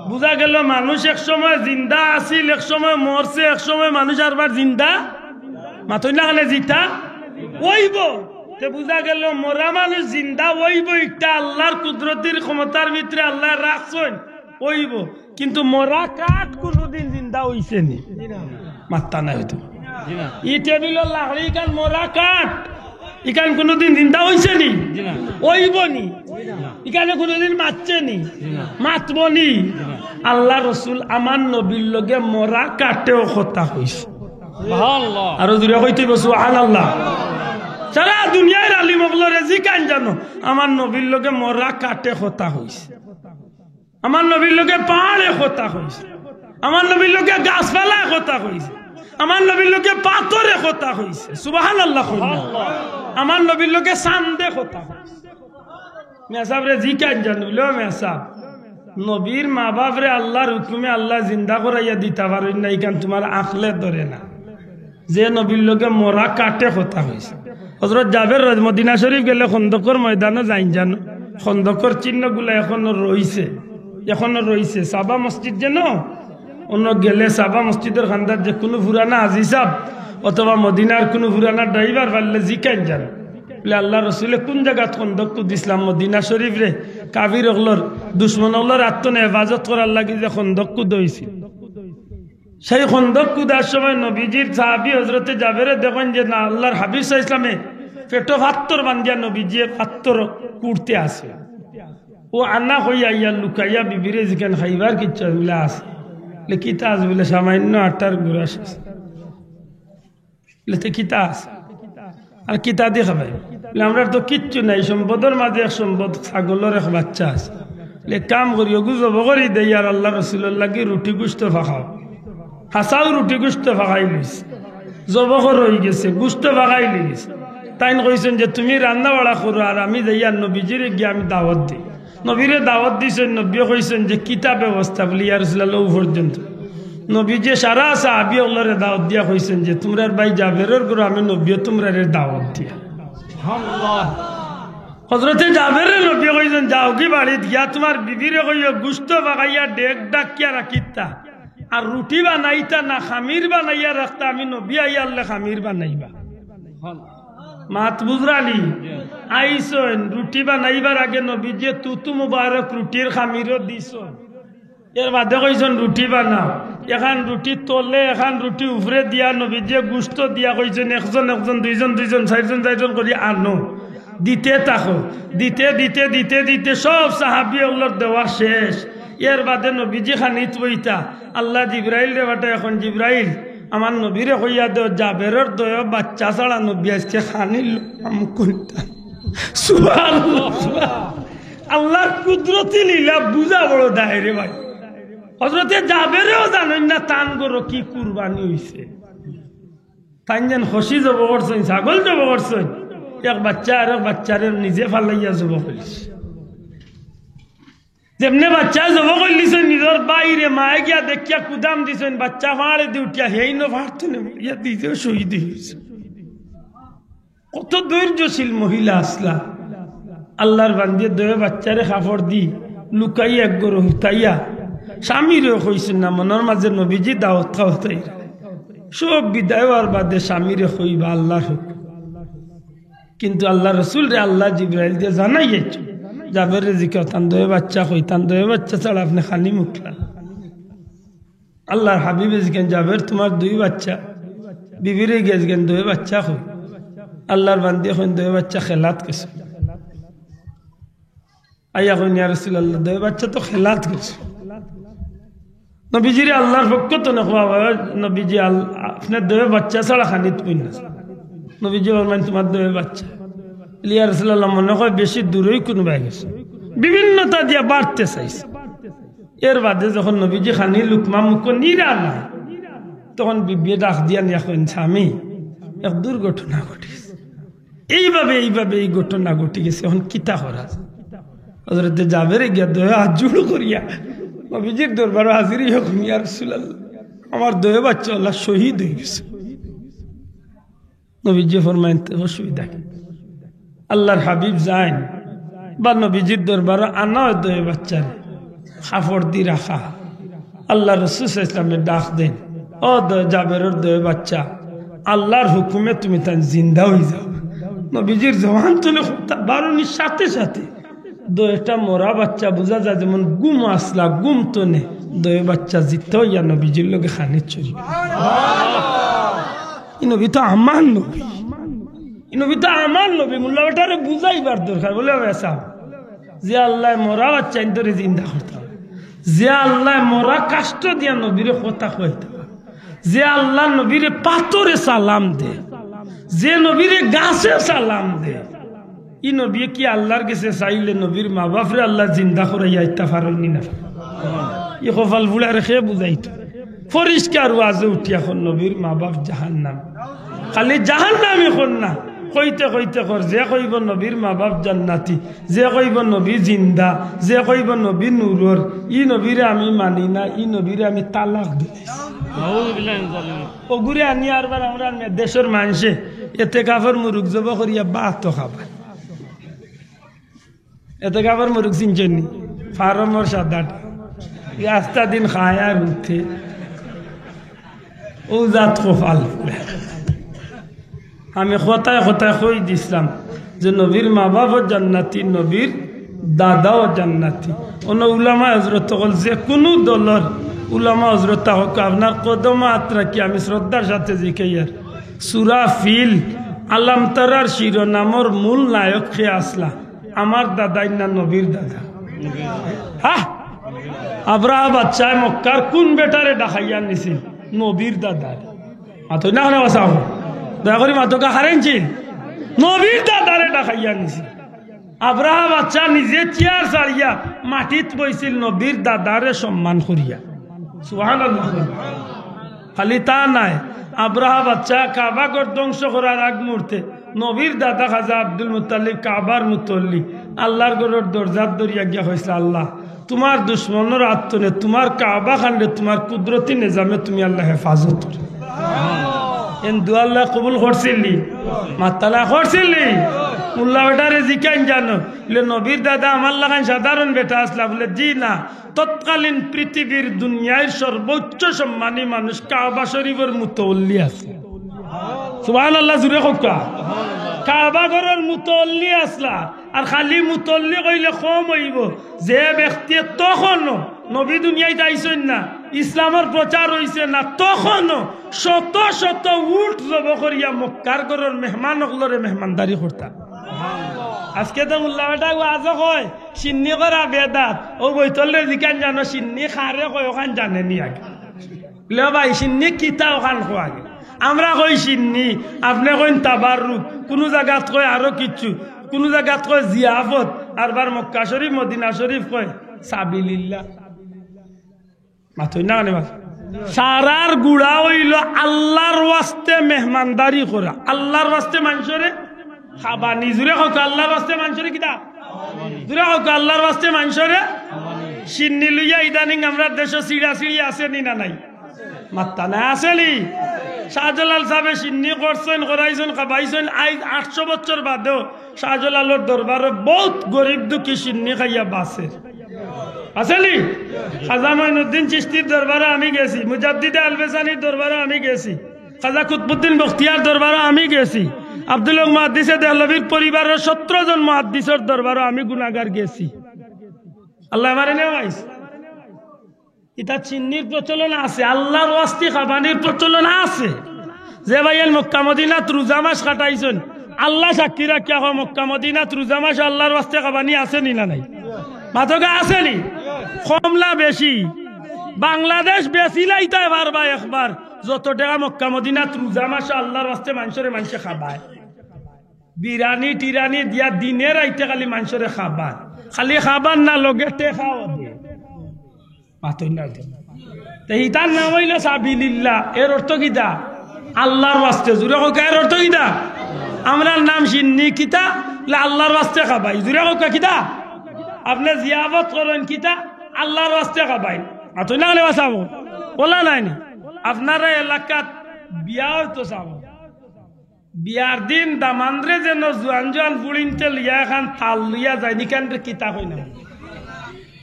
বুঝা গেল মানুষ এক সময় জিন্দা আছিল, এক সময় মরছে, এক সময় মানুষ আরবার জিন্দা। মাতইন না কেনে? জিতা অইবো। তে বুঝা গেল মরা মানুষ জিন্দা অইবো, ইটা আল্লার কুদরতির ক্ষমতার ভিতরে আল্লায় রাখছইন, অইবো। কিন্তু মরা কাঠ কুনুদিন জিন্দা অইছে নি? মাত্তা নাই অইতো। জি না। ই টেবিলর লাকড়ি ইখান মরা কাঠ, ইখান কুনুদিন জিন্দা অইছে নি? জি না। অইবো নি? জি না। ইখানে কুনুদিন মাতছে নি? জি না। মাতবো নি? জি না। আল্লার রসুল আমার নবীর লগে মরা কাঠেও কথা কইছে। সুবহানাল্লাহ। আরো জুরে কইতে অইবো, সুবহানাল্লাহ। সারা দুনিয়ার আলিম অকলরে জিকাইন জানো, আমার নবীর লগে মরা কাঠে কথা কইছে। আমার নবীর লগে পাহাড়ে কথা কইছে, আমার নবীর লগে গাছপালায় কথা কইছে, আমার নবীর লগে পাথরে কথা কইছে। সুবহানাল্লাহ কইন না। আমার নবীর লগে চান্দে কথা কইছে। মেসাবরে জিকাইন জানো, বুলে, "ও মেসাব, নবীর মা বাপরে আল্লার হুকুমে আল্লায় জিন্দা করাইয়া দিতা পারইন না, ইখান তুমার আকলে ধরে না।" যে নবীর লগে মরা কাঠে কথা কইছে। হযরত জাবের রাজ-, মদিনা শরীফ গেলে খন্দকর ময়দানো যাইন জানো, খন্দকর চিহ্নগুলা এখনো রইছে, এখনো রইছে। সাবা মসজিদ যেন, অনো গেলে সাবা মসজিদর কান্দাত যে কুনু পুরানা হাজি সাব অথবা মদিনার কুনু পুরানা ড্রাইভার পাইলে জিকাইন জানো, বুলে, "আল্লার রসুলে কুন জাগাত খন্দক কুদিছলা মদিনা শরীফরে কাফির অকলর, দুশমন অকলর আত তনে হেফাজত করার লাগি যে খন্দক কুদা অইছিল?" সেই খন্দক কুদার সময় নবীজির সাহাবী হযরতে জাবেরে দেখইন যে না, আল্লার হাবিব সাল্লাল্লাহু আলাইহি ওয়াসাল্লামে পেটো পাত্তর বান্ধিয়া নবীজিয়ে পাত্তর কুড়তে আছে। অউ আনা কইয়া আইয়া লুকাইয়া বিবিরে জিকাইন, "খাইবার কিচ্ছু?" বুলে, "আছে।" বুলে, "কিতা আছে?" বুলে, "সামান্য আটার গুড়া আছে।" বুলে, "তে কিতা আছে?" আর কিতা দি খাবাইবা? বলে, "আমরার তো কিচ্ছু নাই, সম্পদর মাঝে এক সম্পদ ছাগলর এক বাচ্চা আছে। বলে, এক কাম করি, ওগু জবো করি দেই আর আল্লার রসুলর লাগি রুটি গুস্ত ফাকাও।" হাছাউ রুটি গুস্ত ফাকাই লইছে, জবো করা অইগেছে, গুস্ত ফাকাই লইগেছে। তাইন কইছইন যে, "তুমি রান্না বাড়া করো আর আমি যাইয়া নবীজিরে গিয়া আমি দাওয়াত দেই।" নবীরে দাওয়াত দিছইন, নবীয়ে কইছইন যে, "কিতা ব্যবস্থা?" বলে, "ইয়া রাসুলাল্লাহ, অউ পর্যন্ত।" নবীজিয়ে সারা সাহাবি অকলরে দাওয়াত দিয়া কইছইন যে, "তুমরার ভাই জাবেরর ঘরো আমি নবীয়ে তুমরারে দাওয়াত দিয়া।" হজরতে জাবেররে নবীয়ে কইছইন, "যাওগি বাড়িত গিয়া তুমার বিবিরে কইও গুস্ত ফাকাইয়া ডেক ডাকিয়া রাখিতা, আর রুটি বানাইতা না, খামির বানাইয়া রাখতা, আমি নবী আইয়ারলে খামির বানাইবা।" মাত বুঝরানি? আইছইন, রুটি বানাইবার আগে নবীজিয়ে তুতু মুবারক রুটির খামিরও দিছইন। এর বাদে কইছইন, "রুটি বানাও।" এখান রুটি তলে, এখান রুটি উপরে দিয়া নবীজিয়ে গুস্ত দিয়া কইছইন, "একজন একজন, দুইজন দুইজন, চাইরজন চাইরজন করি আনো।" দিতে থাকো, দিতে দিতে দিতে দিতে সব সাহাবি অকলর দেওয়া শেষ। এর বাদে নবীজি খানিত বইতা, আল্লায় জিব্রাইলরে পাঠাইয়া কইন, "জিব্রাইল, আমার নবীরে কইয়া দেও, জাবেরর দোয় বাচ্চা ছাড়া নবী আইজকে খানির লুকমা মুখো নিতা।" সুবহানাল্লাহ। আল্লার কুদরতি লীলা বুঝা বড় দায় রে ভাই। হজরতে জাবেরেও জানইন না তান ঘরো কি কুরবানি অইছে। তাইন যেন খাসি জবো করছইন, ছাগল জবো করছইন, এক বাচ্চা আর এক বাচ্চারে নিজে ফালাইয়া জবো করিলিছইন। যেমনে বাচ্চা জবো করিলিছইন, নিজর ভাইরে মায়ে গিয়া দেখিয়া কুদাম দিছইন, বাচ্চা ফাড়েদি উঠিয়া হেইনো ফাড়তো নে, ইয়া নিজেও শহীদ অইগেছে। কত ধৈর্যশীল মহিলা আছলা। আল্লার বান্দিয়ে দোয় বাচ্চারে কাপড় দি লুকাইয়া এক ঘরো হুতাইয়া, স্বামীরেও কইছইন না, মনর মাঝে নবীজি দাওয়াত খাওয়াইরা। সব বিদায় অওয়ার বাদে স্বামীরে কইবা আল্লার হুকুম। কিন্তু আল্লার রসুলরে আল্লায় জিব্রাইল দিয়া জানাইয়াইছইন, জাবেররে জিকাও, "তান দোয় বাচ্চা কই? তান দোয় বাচ্চা ছাড়া আপনে খানি মুখলা?" আল্লার হাবিবে জিকাইন, "জাবের, তুমার দুই বাচ্চা।" বিবিরে গিয়া জিকাইন, "দোয় বাচ্চা কই?" আল্লার বান্দিয়ে কইন, "দোয় বাচ্চা খেলাত গেছে।" আইয়া কইন, "ইয়া রাসুলাল্লাহ, দোয় বাচ্চা তো খেলাত গেছে।" নবীজিরে আল্লার পক্ষ তনে কওয়া অয়, "নবীজি, আল-, আপনে দোয় বাচ্চা ছাড়া খানিত বইন না।" নবীজি ফরমাইন, "তুমার দোয় বাচ্চা।" "ইয়া রাসুলাল্লাহ, মনে অয় বেশি দূরই কুনুবায় গেছে।" বিভিন্নতা দিয়া বাড়তে চাইছে। এর বাদে যখন নবীজি খানি লুকমা মুখো নিরা না, তখন বিবিয়ে ডাক দিয়া নিয়া কইন, "স্বামী, এক দুর্ঘটনা ঘটিছে।" এইভাবে, এইভাবে এই ঘটনা ঘটি গেছে, এখন কিতা করা যায়? হজরতে জাবেরে গিয়া দোয় আত জুড় করিয়া নবীজির দরবারো হাজির অইয়া কইন, "ইয়া রাসুলাল্লাহ, আমার দোয় বাচ্চা অলা শহীদ অইগেছে।" নবীজি ফরমাইন, "তে অসুবিধা কি?" আল্লার হাবিব যাইন বা নবীজির দরবারো আনা অয় দোয় বাচ্চারে, কাপড় দি রাখা। আল্লার রসুল সাল্লাল্লাহু আলাইহি ওয়াসাল্লামে ডাক দেইন, "ও দোয়, জাবেরর দোয় বাচ্চা, আল্লার হুকুমে তুমি তাইন জিন্দা অইযাও।" নবীজির জবান তনে কথা বারনির সাথে সাথে দোয়টা মরা বাচ্চা বুঝা যায়, যেমন ঘুম আছলা, ঘুম তনে দোয় বাচ্চা জিন্দা অইয়া নবীজির লগে খানিত চলি। ই নবী তো আমার নবী, ই নবী তো আমার নবী। মোল্লা বেটারে বুঝাইবার দরকার, বলে, "ও ভাই সাহেব, যে আল্লায় মরা বাচ্চাইন্তরে জিন্দা করতা পারে, যে আল্লায় মরা কাষ্ঠ দিয়া নবীরে কথা কওয়াইতা পারে, যে আল্লায় নবীরে পাথরে সালাম দে, যে নবীরে গাছে সালাম দে, ই নবীয়ে কি আল্লার গেছে চাইলে নবীর মা বাপরে আল্লায় জিন্দা করাইয়া আইতা পারইন নি না?" ই কপাল পুড়ারে কে বুঝাইতো? পরিষ্কার ওয়াজে উঠিয়া কইন, নবীর মা বাপ জাহান্নাম। খালি জাহান্নামি কইন না, কইতে কইতে কইন, যে কইবো নবীর মা বাপ জান্নাতি, যে কইবো নবী জিন্দা, যে কইবো নবী নূরর, ই নবীরে আমি মানি না, ই নবীরে আমি তালাক দিলাইছি। অগুরে আনি আরবার আমরার মে-, দেশর মানষে এতেকাফর মুরুগ জবো করিয়া ভাতও খাবা। এতেকাফর মুরুগ চিনছইন নি? ফার্মর সাদাটা। ই আস্তা দিন খায় আর উঠে। অউ জাত কপাল। আমি কথায় কথায় কই দিছলাম যে নবীর মা বাপও জান্নাতি, নবীর দাদাও জান্নাতি। অনো উলামায়ে হজরত অকল, যে কুনু দলর উলামায়ে হজরত থাকউক্কা, আপনার কদমো আত রাখি আমি শ্রদ্ধার সাথে জিকাইয়ার। সূরা ফিল, আলাম তারার শিরোনামর মূল নায়ক কে আছলা? আমার দাদাই না নবীর দাদা? হ্যাঁ? আব্রাহা বাদশায় মক্কার কুন বেটারে ডাকাইয়া নিছিল? নবীর দাদারে। মাতইন না কেনে বা চাও? দয়া করি মাতউক্কা, কারে আনছিল? নবীর দাদারে ডাকাইয়া নিছে। আব্রাহা বাদশা নিজে চেয়ার ছাড়িয়া মাটিত বইছিল নবীর দাদারে সম্মান করিয়া। সুবহানাল্লাহ। খালি তা নায়, আব্রাহা বাদশা কাবা ঘর ধ্বংস করার আগ মুহূর্তে নবীর দাদা খাজা আব্দুল মুত্তালিব কাবার মুতল্লি আল্লাহর ঘরর দরজাত ধরিয়া গিয়া কইছিল, "আল্লাহ, তুমার দুশমনর আত থনে তুমার কাবা খানরে তুমার কুদরতি নিজামে তুমি আল্লাহ হেফাজত করো।" এন দোয়া আল্লাহ কবুল করছিলি? মাত্তালা করছিলি? মোল্লা বেটারে জিকাইন জানো, বলে, "নবীর দাদা আমার লাখান সাধারণ বেটা আসলা?" বলে, "জি না, তৎকালীন পৃথিবীর দুনিয়ার সর্বোচ্চ সম্মানী মানুষ কাবা শরীফর মুতল্লি আছে।" সুবহানাল্লাহ, জুরে কউক্কা। কাবা ঘরর মুতল্লি আসলা, আর খালি মুতল্লি কইলে কম অইবো। যে ব্যক্তি তখনও নবী দুনিয়াত আইছইন না, ইসলামর প্রচার অইছে না, তখনও শত শত উট জব করিয়া মক্কার ঘরর মেহমান অকলরে মেহমানদারি করতা। আজকে তো মোল্লা বেটা ওয়াজও কয়, "শিন্নি করা বেদাত।" ও বইতলরে জিকাইন জানো, শিন্নি কারে কয়, অখান জানে নি আগে। লে ভাই, শিন্নি কিতা অখান কও আগে। আমরা কই শিন্নি, আপনে কইন তাবাররুক, কুনু জাগাত কয় আরো কিচ্ছু, কুনু জাগাত কয় জিয়াফত, আরবার মক্কা শরীফ, মদিনা শরীফ কয় সাবিলিল্লাহ। মাতইন না কেনে বা? সারার গুড়া অইলো আল্লাহর ওয়াস্তে মেহমানদারি করা, আল্লাহর ওয়াস্তে মানষরে খাবানি। জুরে কউক্কা, আল্লাহর ওয়াস্তে মানষরে কিতা? জুরে কউক্কা, আল্লাহর ওয়াস্তে মানষরে। শিন্নি লইয়া ইদানিং আমরার দেশো ছিড়াছিড়ি আছে নি না নাই? মাত্তা নাই, আছে নি? শাহজালাল সাবে শিন্নি করছইন, করাইছইন, খাবাইছইন। আইজ আটশো বছর বাদেও শাহজালালর দরবারো বউত গরিব দুঃখী শিন্নি খাইয়া বাঁচের। আছে নি? খাজা মঈনুদ্দিন চিশতির দরবারো আমি গেছি, মুজাদ্দিদে আলবেসানির দরবারো আমি গেছি, খাজা কুতবুদ্দিন বখতিয়ার দরবারো আমি গেছি, আব্দুল হক মুহাদ্দিসে দেহলভির পরিবারর সতরো জন মুহাদ্দিসর দরবারো আমি গুনাগার গেছি। আল্লায় মারে নেওয়াইস। ইতা শিন্নির প্রচলন আছে, আল্লাহর ওয়াস্তে খাবানির প্রচলন আছে। যে ভাইয়াইন মক্কা মদিনাত রোজা মাস কাটাইছইন, আল্লাহ সাক্ষী রাখিয়া কও, মক্কা মদিনাত রোজা মাস আল্লাহর ওয়াস্তে খাবানি আছে নি না নাই? মাতউক্কা, আছে নি? কম না বেশি? বাংলাদেশ বেচিলাইতায় পারবা একবার, যত টেকা মক্কা মদিনাত রোজা মাসো আল্লাহর ওয়াস্তে মানষরে মানষে খাবায়। বিরানি টিরানি দিয়া দিনে রাইতে খালি মানষরে খাবায়, খালি খাবার না, লগে টেকাও দেয়। মাতইন না। তে ইতার নাম অইলো সাবিলিল্লাহ। এর অর্থ কিতা? আল্লাহর ওয়াস্তে। জুরে কউক্কা, এর অর্থ কিতা? আমরার নাম শিন্নি কিতা? লে আল্লাহর ওয়াস্তে খাবাই। জুরে কউক্কা কিতা? আপনে জিয়াফত করইন কিতা? আল্লাহর ওয়াস্তে খাবাই। মাতইন না কেনে বা সাব? অলা নায় নি? আপনারা এলাকাত বিয়া অইতো সাব, বিয়ার দিন দামান্দরে যেন জুয়ান জুয়ান ফুড়িন্তে লইয়া এখান থাল লইয়া যাইন, ইখানরে কিতা কইন না?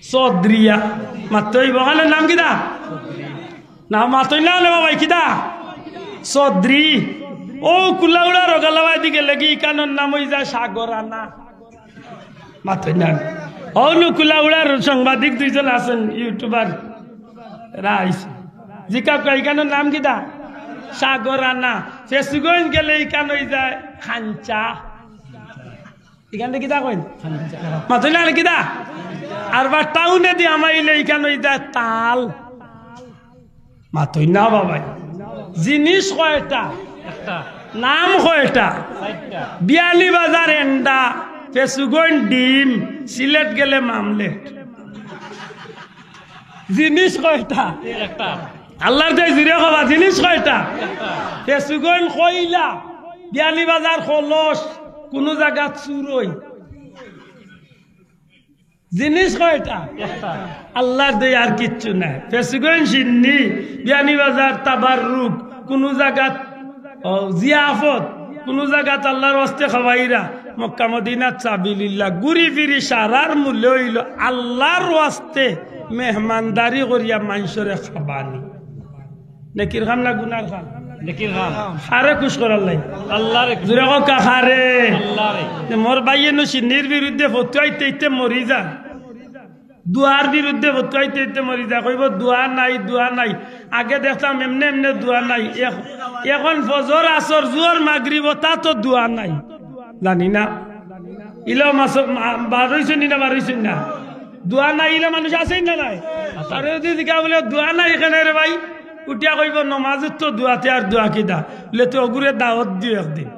সদরিয়া। মাতইন অখানর নাম কিতা? না, মাতইন না কেনে বা ভাই, কিতা? সদরি। অউ কুলাউড়ার অগালাবায়দি গেলেগি ইখানর নাম অইযায় সাগরানা। মাতইন না। অউ নু কুলাউড়ার সাংবাদিক দুইজন আছইন, YouTuber রাইস। জিকাউক্কা, ইখানর নাম কিতা? সাগরানা। ফেঞ্চুগঞ্জ গেলে ইখান অইযায় খাঞ্চা। ইখানরে কিতা কইন? মাতইন না কেনে কিতা? আরবার টাউনেদি হামাইলে ইখান অইযায় তাল। মাতইন না বা ভাই। জিনিস কয়টা? একটা। নাম কয়টা? চাইরটা। বিয়ানীবাজার এন্ডা, ফেঞ্চুগঞ্জ ডিম, সিলেট গেলে মামলেট। জিনিস কয়টা? একটা। আল্লাহর দোয়াই জুরে কবা, জিনিস কয়টা? একটা। ফেঞ্চুগঞ্জ কইলা, বিয়ানীবাজার কলস, কুনু জাগাত চুরই। জিনিস কয়টা? একটা। আল্লাহর দোয়াই আর কিচ্ছু নাই। ফেঞ্চুগঞ্জ শিন্নি, বিয়ানীবাজার তাবাররুক, কুনু জাগাত, ও, জিয়াফত, কুনু জাগাত আল্লাহর ওয়াস্তে খাবাইরা, মক্কা মদিনাত সাবিলিল্লাহ, ঘুরি ফিরি সারার মূলে অইলো আল্লাহর ওয়াস্তে মেহমানদারি করিয়া মানষরে খাবানি। নেকির কাম না গুনার কাম? নেকির কাম। কারে খুশ করার লাগি? আল্লাহরে। জুরে কউক্কা, কারে? আল্লাহরে। তে মোর ভাইয়ে নু শিন্নির বিরুদ্ধে ফতুয়াইতে ইতে মরি যার। দোয়ার বিরুদ্ধে ফতুয়াইতে ইতে মরি যায়। কইবো, "দোয়া নাই, দোয়া নাই।" আগে দেখতাম এমনে এমনে দোয়া নাই। এখ-, এখন ফজর, আসর, জুহর, মাগরিব, তা তো দোয়া নাই। জানি না। ইলাও মাস-, মা-, বার অইছইন নি না, বার অইছইন না? দোয়া নাই, ইলা মানুষ আছইন না নাই? আরে যদি জিকা বলে, "দোয়া নাই কেনে রে ভাই?" উঠিয়া কইবো, "নমাজর তো দোয়াতে আর দোয়া কিতা?" বলে, "তুই অগুরে দাওয়াত দিও একদিন।"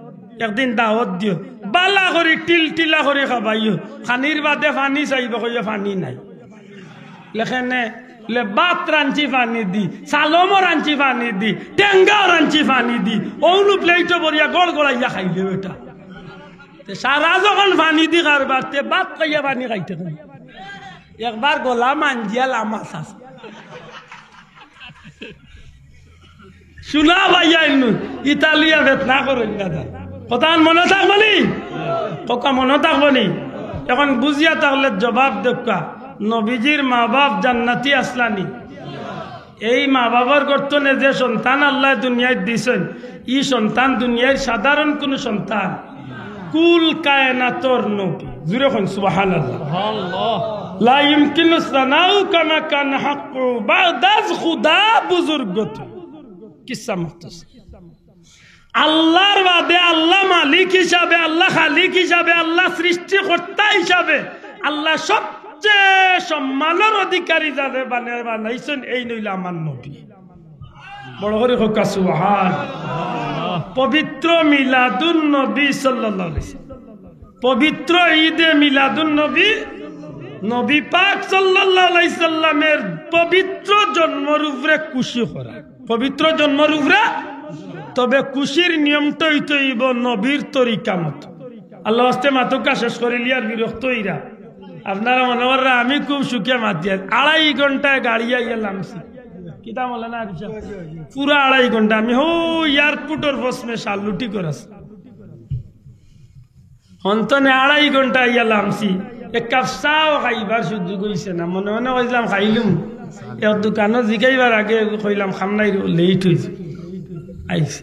একদিন দাওয়াত দিও, বালা করি টিলটিলা করি খাবাইও। খানির বাদে পানি চাইবো, কইও পানি নাই। লেখেনে লে ভাত রানছি পানি দি, চালমও রানছি পানি দি, টেঙ্গাও রানছি পানি দি, অউনু প্লেটো ভরিয়া গড়গড়াইয়া খাইলেও এটা। তে সারা যখন পানি দি কারবার, তে ভাত খাইয়া পানি খাইতে কেনে? একবার গলা মাঞ্জিয়া লামা চাচা। শুনা ভাইয়া ইন্নু, ইতালিয়া ফেতনা করইন না দা। কথা মনো থাকবো নি? কথা মনো থাকবো নি? এখন বুঝিয়া থাকলে জবাব দেউক্কা। নবীজির মা বাপ জান্নাতি আছলা নি? এই মা বাবার গর্তনে যে সন্তান আল্লায় দুনিয়াত দিছইন, ই সন্তান দুনিয়ার সাধারণ কুনু সন্তান, কুল কায়নাতর নবী। জুরে কইন সুবহানাল্লাহ। লা ইউমকিনু সানাউ কামা কান হাক্কু বাদাজ খুদা বুজুর্গত। কিসা মুখতসর। আল্লাহর বাদে আল্লাহ মালিক হিসাবে, আল্লাহ খালিক হিসাবে, আল্লাহ সৃষ্টিকর্তা হিসাবে, আল্লাহ সবচেয়ে সম্মানর অধিকারী যারে বানা-, বানাইছইন, এইন অইলা আমার নবী। বড় করি কউক্কা সুবহান। পবিত্র মিলাদুন নবী সাল্লাল্লাহু আলাইহি ওয়াসাল্লাম, পবিত্র ঈদে মিলাদুন নবী, নবী পাক সাল্লাল্লাহু আলাইহি সাল্লামের পবিত্র জন্মর উপরে খুশি করা। পবিত্র জন্মর উপরে, তবে খুশির নিয়মটা অইতো অইবো নবীর তরিকা মতো। আল্লাহ ওয়াস্তে মাতউক্কা, শেষ করিলিয়ার বিরক্ত অইরা। আপনারা মনো কররা আমি খুব সুখে মাতিয়ার। আড়াই ঘন্টায় গাড়ি আইয়া লামছি। কিতা মৌলানা আরিফ সাহেব? পুরা আড়াই ঘন্টা আমি হউ এয়ারপোর্টর ফসমে শালুটি করাছি। হন্তনে আড়াই ঘন্টা আইয়া লামছি, এক কাপ চাও খাইবার সুযোগ অইছে না। মনে মনে কইছিলাম খাইলুম, এক দোকানো জিগাইবার আগে কইলাম খাম নাই রে, লেট অইছে। আইছে,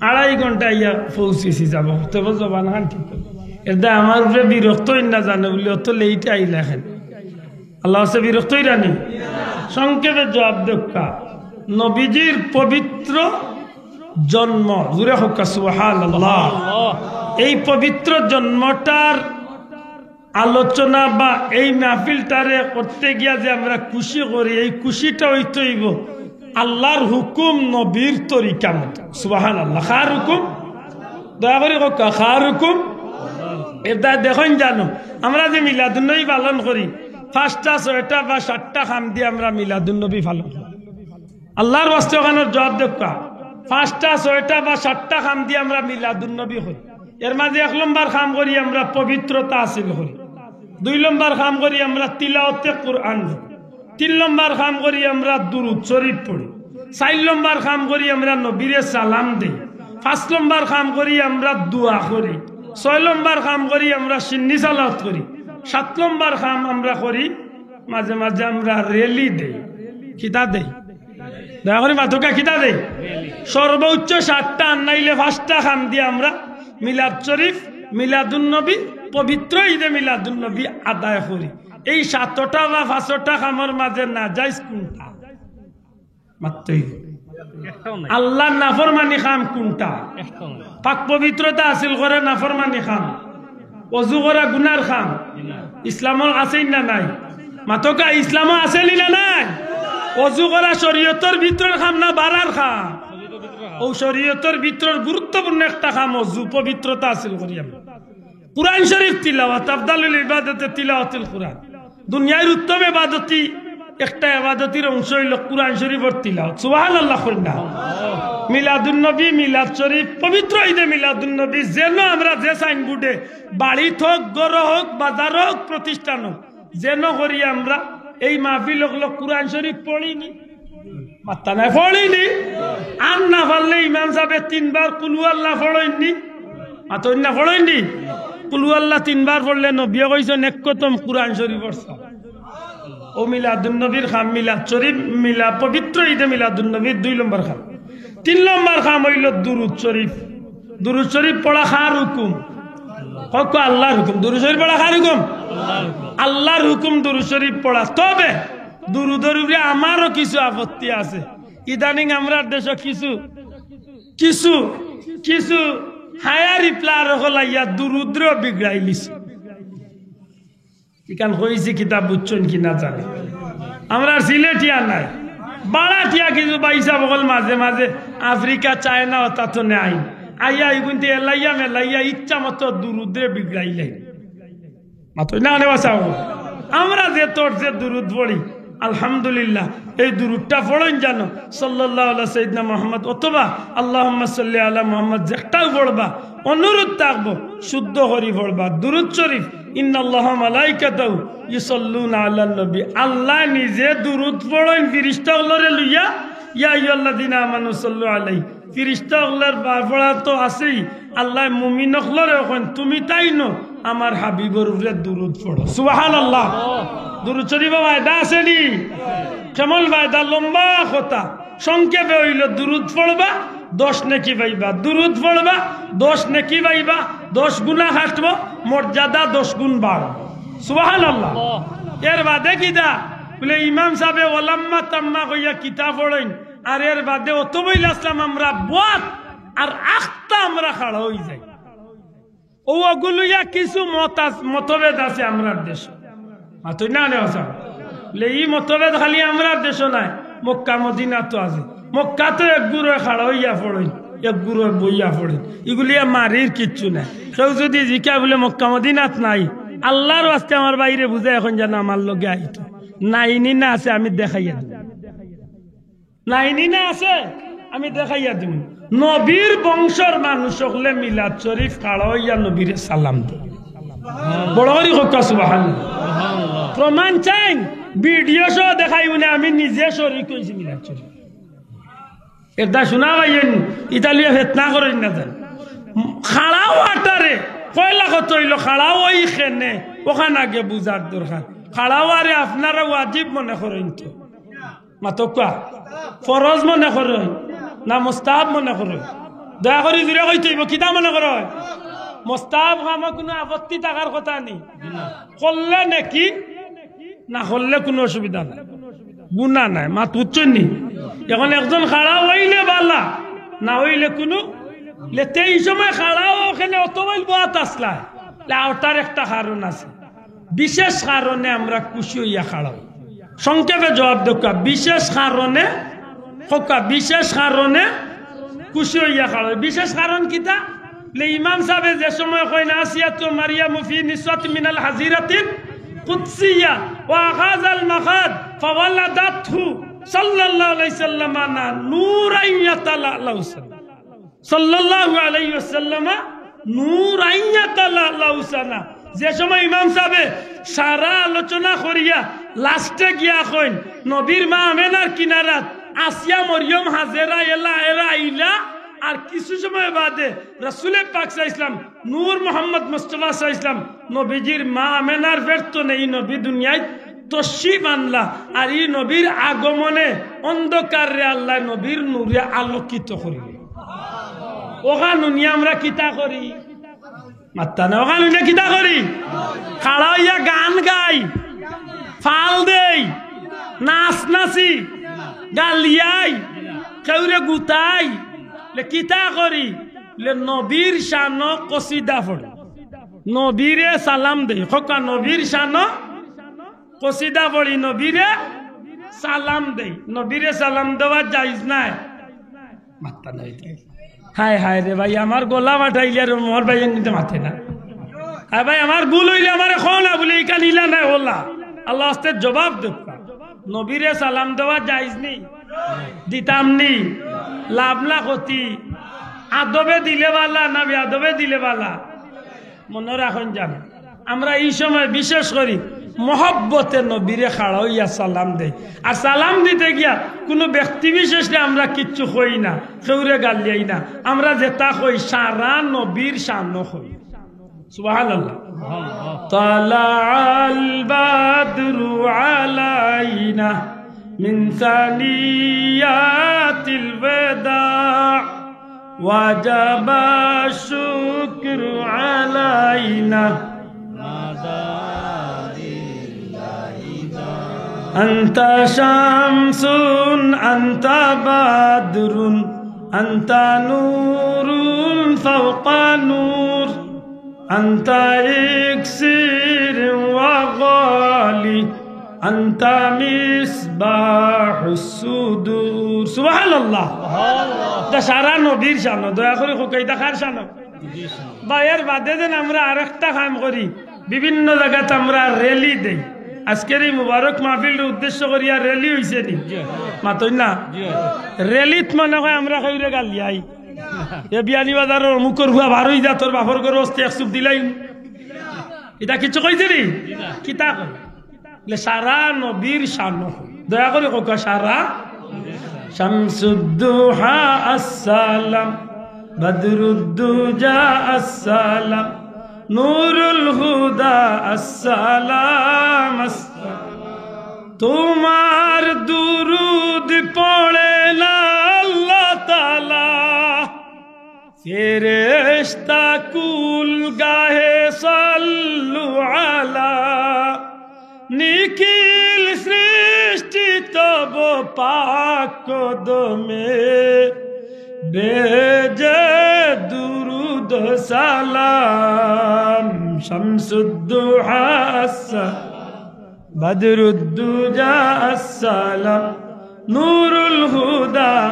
আড়াই ঘন্টা আইয়া পৌঁছিছি। যাবো তবে জবান খান ঠিক করে। এরদা আমার উপরে বিরক্ত অইন না জানো বুলি অত লেট আইলা কেনে। আল্লাহ ওয়াস্তে বিরক্ত অইরা নি? সংক্ষেপে জবাব দেউক্কা, নবীজির পবিত্র জন্ম, জুরে কউক্কা সুবহানাল্লাহ। এই পবিত্র জন্মটার আলোচনা বা এই মাহফিলটারে করতে গিয়া যে আমরা খুশি করি, এই খুশিটা অইতো অইবো আল্লাহর হুকুম নবীর তরিকা মতো। সুবহানাল্লাহ। কার হুকুম? দয়া করি কউক্কা, কার হুকুম? এরদা দেখইন জানো, আমরা যে মিলাদুন্নবী পালন করি, পাঁচটা, ছয়টা বা সাতটা কাম দি আমরা মিলাদুন্নবী পালন করি। আল্লাহর ওয়াস্তে অখানর জবাব দেউক্কা। পাঁচটা, ছয়টা বা সাতটা কাম দি আমরা মিলাদুন্নবী করি। এর মাঝে এক নম্বর কাম করি আমরা পবিত্রতা হাসিল করি। দুই নম্বর কাম করি আমরা তিলাওয়াতে কুরআন করি। তিন নম্বর কাম করি আমরা দুরুদ শরিফ পড়ি। চাইর নম্বর কাম করি আমরা নবীরে সালাম দেই। পাঁচ নম্বর কাম করি আমরা দোয়া করি। ছয় নম্বর কাম করি আমরা সিন্নি সালাওয়াত করি। সাত নম্বর কাম আমরা করি, মাঝে মাঝে আমরা র‍্যালি দেই। কিতা দেই? দয়া করি মাতউক্কা, কিতা দেই? সর্বোচ্চ সাতটা, আর নাইলে পাঁচটা কাম দি আমরা মিলাদ শরিফ, মিলাদুন্নবী, পবিত্র ঈদে মিলাদুন্নবী আদায় করি। এই সাতটা বা পাঁচটা কামর মাঝে নাজাইজ কুনটা? মাততে অইবো। আল্লাহর নাফরমানি কাম কুনটা? পাক পবিত্রতা হাসিল করা নাফরমানি কাম। অজু করা গুনার কাম। ইসলামো আছে নি না নাই? মাতউক্কা, ইসলামো আছে নি না নাই? অজু করা শরীয়তর ভিতরর কাম না বারার কাম? অউ শরীয়তর ভিতরর গুরুত্বপূর্ণ একটা কাম অজু, পবিত্রতা হাসিল করি আমরা। কুরআন শরিফ তিলাওয়াত, আফদালুল ইবাদতে তিলাওয়াতুল কুরআন। দুনিয়ার উত্তম ইবাদতি, একটা ইবাদতির অংশ অইলো কুরআন শরিফর তিলাওয়াত। সুবহানাল্লাহ কইন না। মিলাদুন্নবী, মিলাদ শরিফ, পবিত্র ঈদে মিলাদুন্নবী যেন আমরা যে সাইনবোর্ডে, বাড়িত হউক, ঘরো হউক, বাজারো হউক, প্রতিষ্ঠানো হউক, যেন করি আমরা এই মাহফিল অকলো কুরআন শরিফ পড়ি নি? মাত্তা নাই, পড়ি নি? আর না পারলে ইমাম সাবে তিনবার কুলু আল্লাহ পড়ইন নি? মাতইন না, পড়ইন নি? কুলু আল্লাহ তিনবার পড়লে নবীয়ে কইছইন এক খতম কুরআন শরিফ পড়ছইন। অউ মিলাদুন্নবীর কাম, মিলাদ শরিফ, মিলা-, পবিত্র ঈদে মিলাদুন্নবীর দুই নম্বর কাম। তিন নম্বর কাম অইলো দুরুদ শরিফ। দুরুদ শরিফ পড়া কার হুকুম? কউক্কা, আল্লাহর হুকুম। দুরুদ শরিফ পড়া কার হুকুম? আল্লাহর হুকুম দুরুদ শরিফ পড়া। তবে দুরুদর উপরে আমারও কিছু আপত্তি আছে। ইদানিং আমরার দেশো কিছু, কিছু, কিছু হায়ার ইপলার অকল আইয়া দুরুদরেও বিগড়াইলিছে। ইখান কইছি কিতা বুঝছইন কি না জানি। আমরার সিলেটিয়া নাই, বাড়াটিয়া কিছু ভাইসাব অকল মাঝে মাঝে আফ্রিকা, চায়না অতা থনে আইন, আইয়া ইগুনতে এলাইয়া মেলাইয়া ইচ্ছা মতো দুরুদরে বিগড়াইলাই। মাতই না রে বাসাও। আমরা যে তোর যে দুরুদ পড়ি, আলহামদুলিল্লাহ, এই দুরুদটা পড়ইন জানো, সাল্লাল্লাহু আলা সাইয়্যিদিনা মুহাম্মদ অথবা আল্লাহুম্মা সাল্লি আলা মুহাম্মদ, যেটাও পড়বা, অনুরোধ থাকবো শুদ্ধ করি পড়বা। দুরুদ শরীফ, ইন্নাল্লাহা মালাইকাতাহু ইউসাল্লুনা আলান নবী, আল্লাহ নিজে দুরুদ পড়ইন ফিরিস্তা অকলরে লইয়া, ইয়া আইয়ুহাল্লাযিনা আমানু সাল্লু আলাইহি। ফিরিস্তা অকলর বার পড়া তো আছেই, আল্লাহ মুমিন অকলরে কইন, তুমি তাইন আমার হাবিবর উপরে দুরুদ পড়ো। সুবহানাল্লাহ। দুরুদ শরীফ ফায়দা আছে নি? কেমন ফায়দা? লম্বা কথা, সংক্ষেপে অইলো দুরুদ পড়বা, দশ নেকি পাইবা, দুরুদ পড়বা, দশ নেকি পাইবা, দশ গুনা কাটবো, মর্যাদা দশ গুণ বাড়বো। সুবহানাল্লাহ। এর বাদে কিতা? বলে ইমাম সাহেবে ওয়ালাম্মা তাম্মা কইয়া কিতা পড়ইন, আর এর বাদে অতবইল আসলাম আমরা বত আর আখতা আমরা খাড়া অই যাই। ও ওগুলুইয়া কিছু মত আছ-, মতভেদ আছে আমরার দেশো। মাতই না রে বাসাও। বলে ই মতভেদ খালি আমরার দেশো নায়, মক্কা মদিনাতো আছে। মক্কাতো এক গুরুয়ে খাড়া অইয়া পড়ইন, এক গুরুয়ে বইয়া পড়ইন। ইগুলিয়া মারির কিচ্ছু নাই। কেউ যুদি জিকা বলে মক্কা মদিনাত নাই, আল্লাহর ওয়াস্তে আমার ভাইরে বুঝাই কইন যেন আমার লগে আইতো। নাই নি না আছে আমি দেখাইয়া দিমু। নাই নি না আছে, আমি দেখাইয়া দিমু। নবীর বংশর মানুষ অকলে মিলাদ শরীফ খাড়া অইয়া নবীরে সালাম দেয়। বড় করি কউক্কা সুবহানাল্লাহ। প্রমাণ চাইন, ভিডিও সহ দেখাইমু নে, আমি নিজে শরিক অইছি মিলাদ শরীফ। এটা শুনা পাইয়েন, ইতালিয়ে ফেতনা করইন না জানি। খাড়া অওয়াটারে, পয়লা কথা অইলো খাড়া অই কেনে, অখান আগে বুঝার দরকার। খাড়া অওয়ারে আপনারা ওয়াজিব মনে করইন তো। মাতউক্কা। ফরজ মনে করইন না মুস্তাহাব মনে করইন? দয়া করি জুরে কইতে অইবো, কিতা মনে করইন? মুস্তাহাব কামো কুনু আপত্তি থাকার কথা নি। করলে নেকি, না করলে কুনু অসুবিধা নাই, গুনা নাই। মাত বুঝছইন নি? এখন একজন খাড়া অইলে বালা, না অইলে কুনু লেতে ই সময় খাড়া অওয়া কেনে অতবইল বত আসলা, লে অটার একটা কারণ আছে। বিশেষ কারণে আমরা খুশি অইয়া খাড়া অই। সংক্ষেপে জবাব দেউক্কা, বিশেষ কারণে, কউক্কা, বিশেষ কারণে খুশি অইয়া খাড়া অই। বিশেষ কারণ কিতা? লে ইমাম সাহেবে যে সময় কইন, "আসিয়াতু মারিয়ামু ফি নিসওয়াতিন মিনাল হাজিরাতিল কুদসিয়া ওয়া আখাযাল মাখাদ ফাওয়ালাদাতহু সাল্লাল্লাহু আলাইহি ওয়াসাল্লাম আনা নূরান ইয়াতালাআলাউ সানা।" সাল্লাল্লাহু আলাইহি ওয়াসাল্লামা নূরান ইয়াতালাআলাউ সানা। যে সময় ইমাম সাহেবে সারা আলোচনা করিয়া লাস্টে গিয়া কইন, নবীর মা আমেনার কিনারাত আসিয়া, মরিয়ম, হাজেরা এলা, এরা আইলা, আর কিছু সময় বাদে রাসূলে পাক সাল্লাল্লাহু আলাইহি ওয়াসাল্লাম, নূর মুহাম্মদ মুস্তাফা সাল্লাল্লাহু আলাইহি ওয়াসাল্লাম, নবীজির মা আমেনার পেট তনে ই নবী দুনিয়াত তশরিফ আনলা, আর ই নবীর আগমনে অন্ধকাররে আল্লায় নবীর নূরে আলোকিত করিলে। অখান হুনিয়া আমরা কিতা করি? মাত্তা না, অখান হুনিয়া কিতা করি? খাড়া অইয়া গান গাই, ফাল দেই, নাচ নাচি, গালিয়াই, কেউরে গুতাই, লে কিতা করি? লে নবীর শানো কসিদা পড়ি, নবীরে সালাম দেই। কউক্কা, নবীর শানো কসিদা পড়ি, নবীরে সালাম দেই। নবীরে সালাম দেওয়া জায়েজ নায়? মাত্তা নাই। হায় হায় রে ভাই, আমার গলা ফাটাইলে আর মোর ভাই এমনিতে মাতে না। হায় ভাই, আমার ভুল অইলে আমারে কও না, বলে ইখান ইলা নায় অলা। আল্লার ওয়াস্তে জবাব দেউক্কা। নবীরে সালাম দেওয়া জায়েজ নি? দিতাম নি? লাভ না ক্ষতি? আদবে দিলে বালা না বেআদবে দিলে বালা? মনো রাখইন যেন, আমরা ই সময় বিশেষ করি মহব্বতে নবীরে খাড়া অইয়া সালাম দেই। আর সালাম দিতে গিয়া কুনু ব্যক্তি বিশেষরে আমরা কিচ্ছু কই না, কেউরে গালিয়াই না। আমরা যেটা কই, সারা নবীর শানো কই। সুবহানাল্লাহ। طلع البدر علينا من ثنيات الوداع وجب الشكر علينا. أنت شمس، أنت بدر، أنت نور فوق نور، أنت إكسير وغالي، أنت مصباح সুবহানাল্লাহ। ইতা সারা নবীর শানো, দয়া করি কউক্কা, ইতা কার শানো? ভাই, এর বাদে যেন আমরা আরেকটা কাম করি, বিভিন্ন জাগাত আমরা র‍্যালি দেই। আজকের এই মুবারক মাহফিলর উদ্দেশ্য করিয়া র‍্যালি অইছে নি? মাতইন না? র‍্যালিত মনে অয় আমরা কেউরে গালিয়াই, এ বিয়ানীবাজারর অমুকর ফুয়া বারই যা, তোর বাপর ঘরো অস্তি এক চুপ দিলাই। ইতা কিচ্ছু কইছে নি? কিতা কয়? বলে, সারা নবীর শানো। দয়া করি কউক্কা, সারা। শামসুদ্দুহা আসসালাম, বদরুদ্দুজা আসসালাম, নুরুল হুদা আসসালাম, আসসালাম। তোমার দুরুদ পড়ে না আল্লাহ তাআলা, ফেরেশতা কুল গাহে সাল্লু আলা, নিখিল সৃষ্টি তব পাক কদমে, বেজে দুরুদ সালাম। শামসুদ্দুহা আসসালাম, বদরুদ্দুজা আসসালাম, নুরুল হুদা।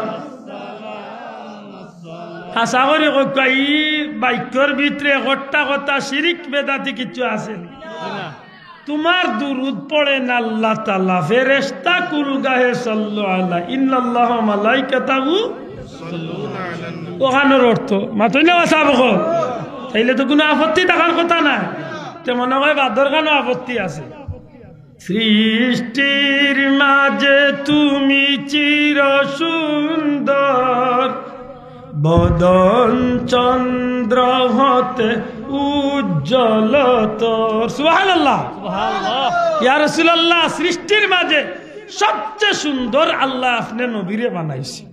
হাছা করি কউক্কা, ই বাক্যর ভিতরে একটা কথা শিরিক বেদাতি কিচ্ছু আছে নি? তোমার দুরুদ পড়ে না আল্লাহ তাআলা, ফেরেশতা কুল গাহে সাল্লু আলা, ইন্নাল্লাহা ওয়া মালাইকাতাহু। অখানর অর্থ মাতইন না বা সাবক। তাইলে তো কুনু আপত্তি থাকার কথা নায়। তে মনে অয় বাদর খানো আপত্তি আছে। সৃষ্টির মাঝে তুমি চির সুন্দর, বদন চন্দ্র হতে উজ্জ্বলতর। সুবহানাল্লাহ। ইয়া রাসূলুল্লাহ, সৃষ্টির মাঝে সবচেয়ে সুন্দর আল্লায় আপনে নবীরে বানাইছে।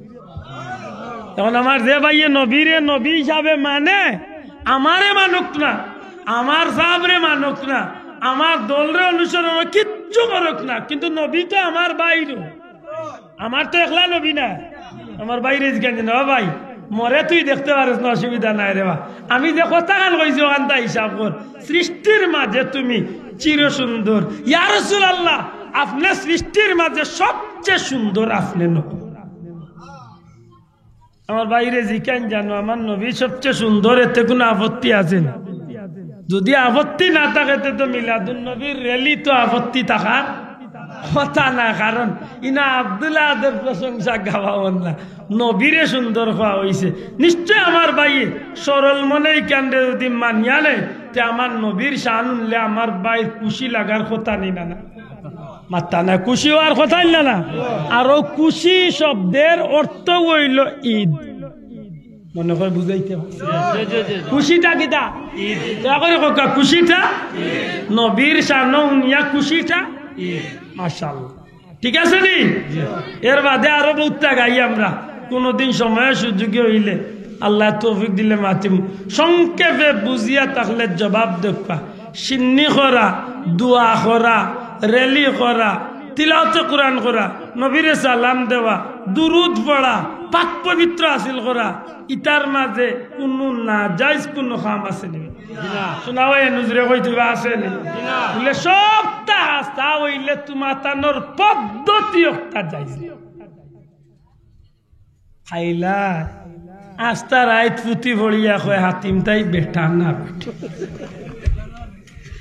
এখন আমার যে ভাইয়ে নবীরে নবী হিসাবে মানে, আমারে মানুক না, আমার সাবরে মানুক না, আমার দলরে অনুসরণ কিচ্ছু করুক না, কিন্তু নবী তো আমার ভাইরও। আমার তো একলা নবী না, আমার ভাইরে জিকাইন যেন, "ও ভাই, মরে তুই দেখতে পারস না, অসুবিধা নাই রে বা। আমি যে কথাখান কইছি অখানতা হিসাব কর। সৃষ্টির মাঝে তুমি চির সুন্দর। ইয়া রাসূলুল্লাহ, আপনে সৃষ্টির মাঝে সবচেয়ে সুন্দর আপনে নবী।" আমার ভাইরে জিকাইন জানো, আমার নবী সবচেয়ে সুন্দর, এতে কুনু আপত্তি আছে নি? যদি আপত্তি না থাকে, তে তো মিলাদুন নবীর র‍্যালিত আপত্তি থাকার কথা না, কারণ ইনো আব্দুল আহাদর প্রশংসা গাওয়া অর না, নবীরে সুন্দর কওয়া অইছে। নিশ্চয় আমার ভাইয়ে সরল মনে ইখানরে যদি মানিয়া নেয়, তে আমার নবীর শান হুনলে আমার ভাইর খুশি লাগার কথা নি না, না? মাতইন না, খুশি অওয়ার কথা অইল না, না? আর অউ খুশি শব্দের অর্থ অইল ঈদ। মনে অয় বুঝাইতে পারছি। খুশিটা কিতা? ঈদ। দয়া করি কউক্কা, খুশিটা? নবীর শান হুনিয়া খুশিটা? ঈদ। মাশাআল্লাহ। ঠিক আছে নি? এর বাদে আরো বউততা গাই আমরা, কুনুদিন সময় সুযোগে অইলে, আল্লায় তৌফিক দিলে মাতিমু। সংক্ষেপে বুঝিয়া থাকলে জবাব দেউক্কা। শিন্নি করা, দোয়া করা, র‍্যালি করা, তিলাওয়াতে কোরআন করা, নবীরে সালাম দেওয়া, দুরুদ পড়া, পাক পবিত্র হাসিল করা, ইতার মাঝে কুনু নাজাইজ কুনু কাম আছে নি? না। শুনা ভাই, নজরে কইতে বা আছে নি? না। বলে সবতা হাছা অইলে তুমাতানর পদ্ধতি একটা জাইজ। খাইলা, আস্তা রাইত ফুতি পড়িয়া কয়, "হাতিম তাই বেটা না বেটি।"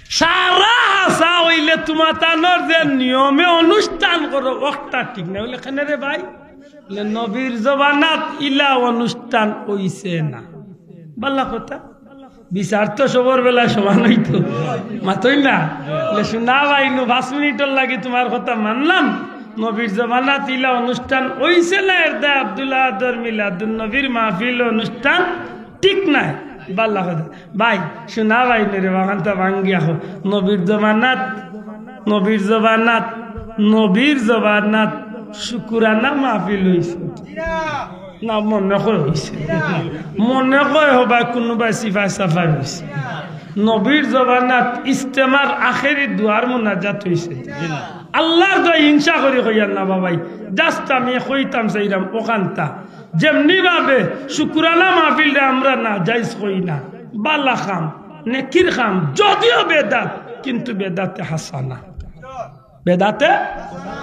সারা হাছা অইলে তুমাতানর যে নিয়মে অনুষ্ঠান করো, অখটা ঠিক না। বলে, "কেনে রে ভাই?" বলে, "নবীর জমানাত ইলা অনুষ্ঠান অইছে না।" বালা কথা। বিচার তো সবর বেলা সমান অইতো। মাতইন না? বলে, "শুনা ভাই, নু পাঁচ মিনিটর লাগি তুমার কথা মানলাম। নবীর জমানাত ইলা অনুষ্ঠান অইছে না, এর দায় আব্দুল আহাদর মিলাদুন নবীর মাহফিল অনুষ্ঠান ঠিক নায়।" বালা কথা। ভাই, শুনা ভাই, নে রে বাগানটা ভাঙ্গিয়া কও। নবীর জমানাত, নবীর জমানাত, নবীর জমানাত শুকুরানা মাহফিল অইছে। না, মনে কয় অইছে। মনে কয় হবায় কুনুবায় সিফায় সাফায় অইছে। নবীর জমানাত ইজতেমার আখেরি দোয়ার মোনাজাত অইছে। আল্লার দোয়াই হিংসা করি কইয়ার না বাবাই। Just আমি কইতাম চাইরাম অখানতা। যেমনি ভাবে শুকুরানা মাহফিলরে আমরা নাজাইজ কই না, বালা কাম, নেকির কাম, যদিও বেদাত, কিন্তু বেদাতে হাসানা। বেদাতে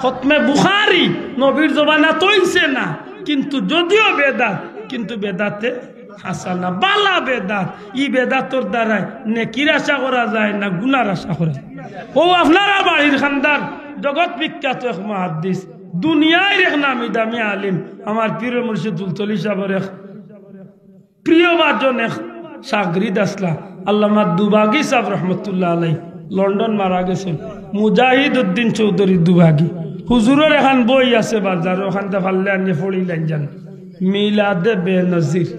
খতমে বুখারি নবীর জমানাত অইছে না, কিন্তু যদিও বেদাত, কিন্তু বেদাতে হাসানা, বালা বেদাত। ই বেদাতর দ্বারায় নেকির আশা করা যায় না, গুনার আশা করা যায়। ও আপনারা বাড়ির খান্দার জগৎ বিখ্যাত এক মুহাদ্দিস, দুনিয়ার এক নামি দামি আলিম, আমার পীর মুর্শিদ ফুলতলি সাহেবর এক প্রিয়ভাজন এক শাগরিদ আছলা, আল্লামা দুবাগি সাহেব রহমতুল্লাহ আলাই, লন্ডন মারা গেছইন। মুজাহিদ উদ্দিন চৌধুরী দুবাগি। হুজুরর এখান বই আছে বাজারো, অখানতা পারলে আনিয়া পড়িলাইন যান। মিলাদে বেনজির,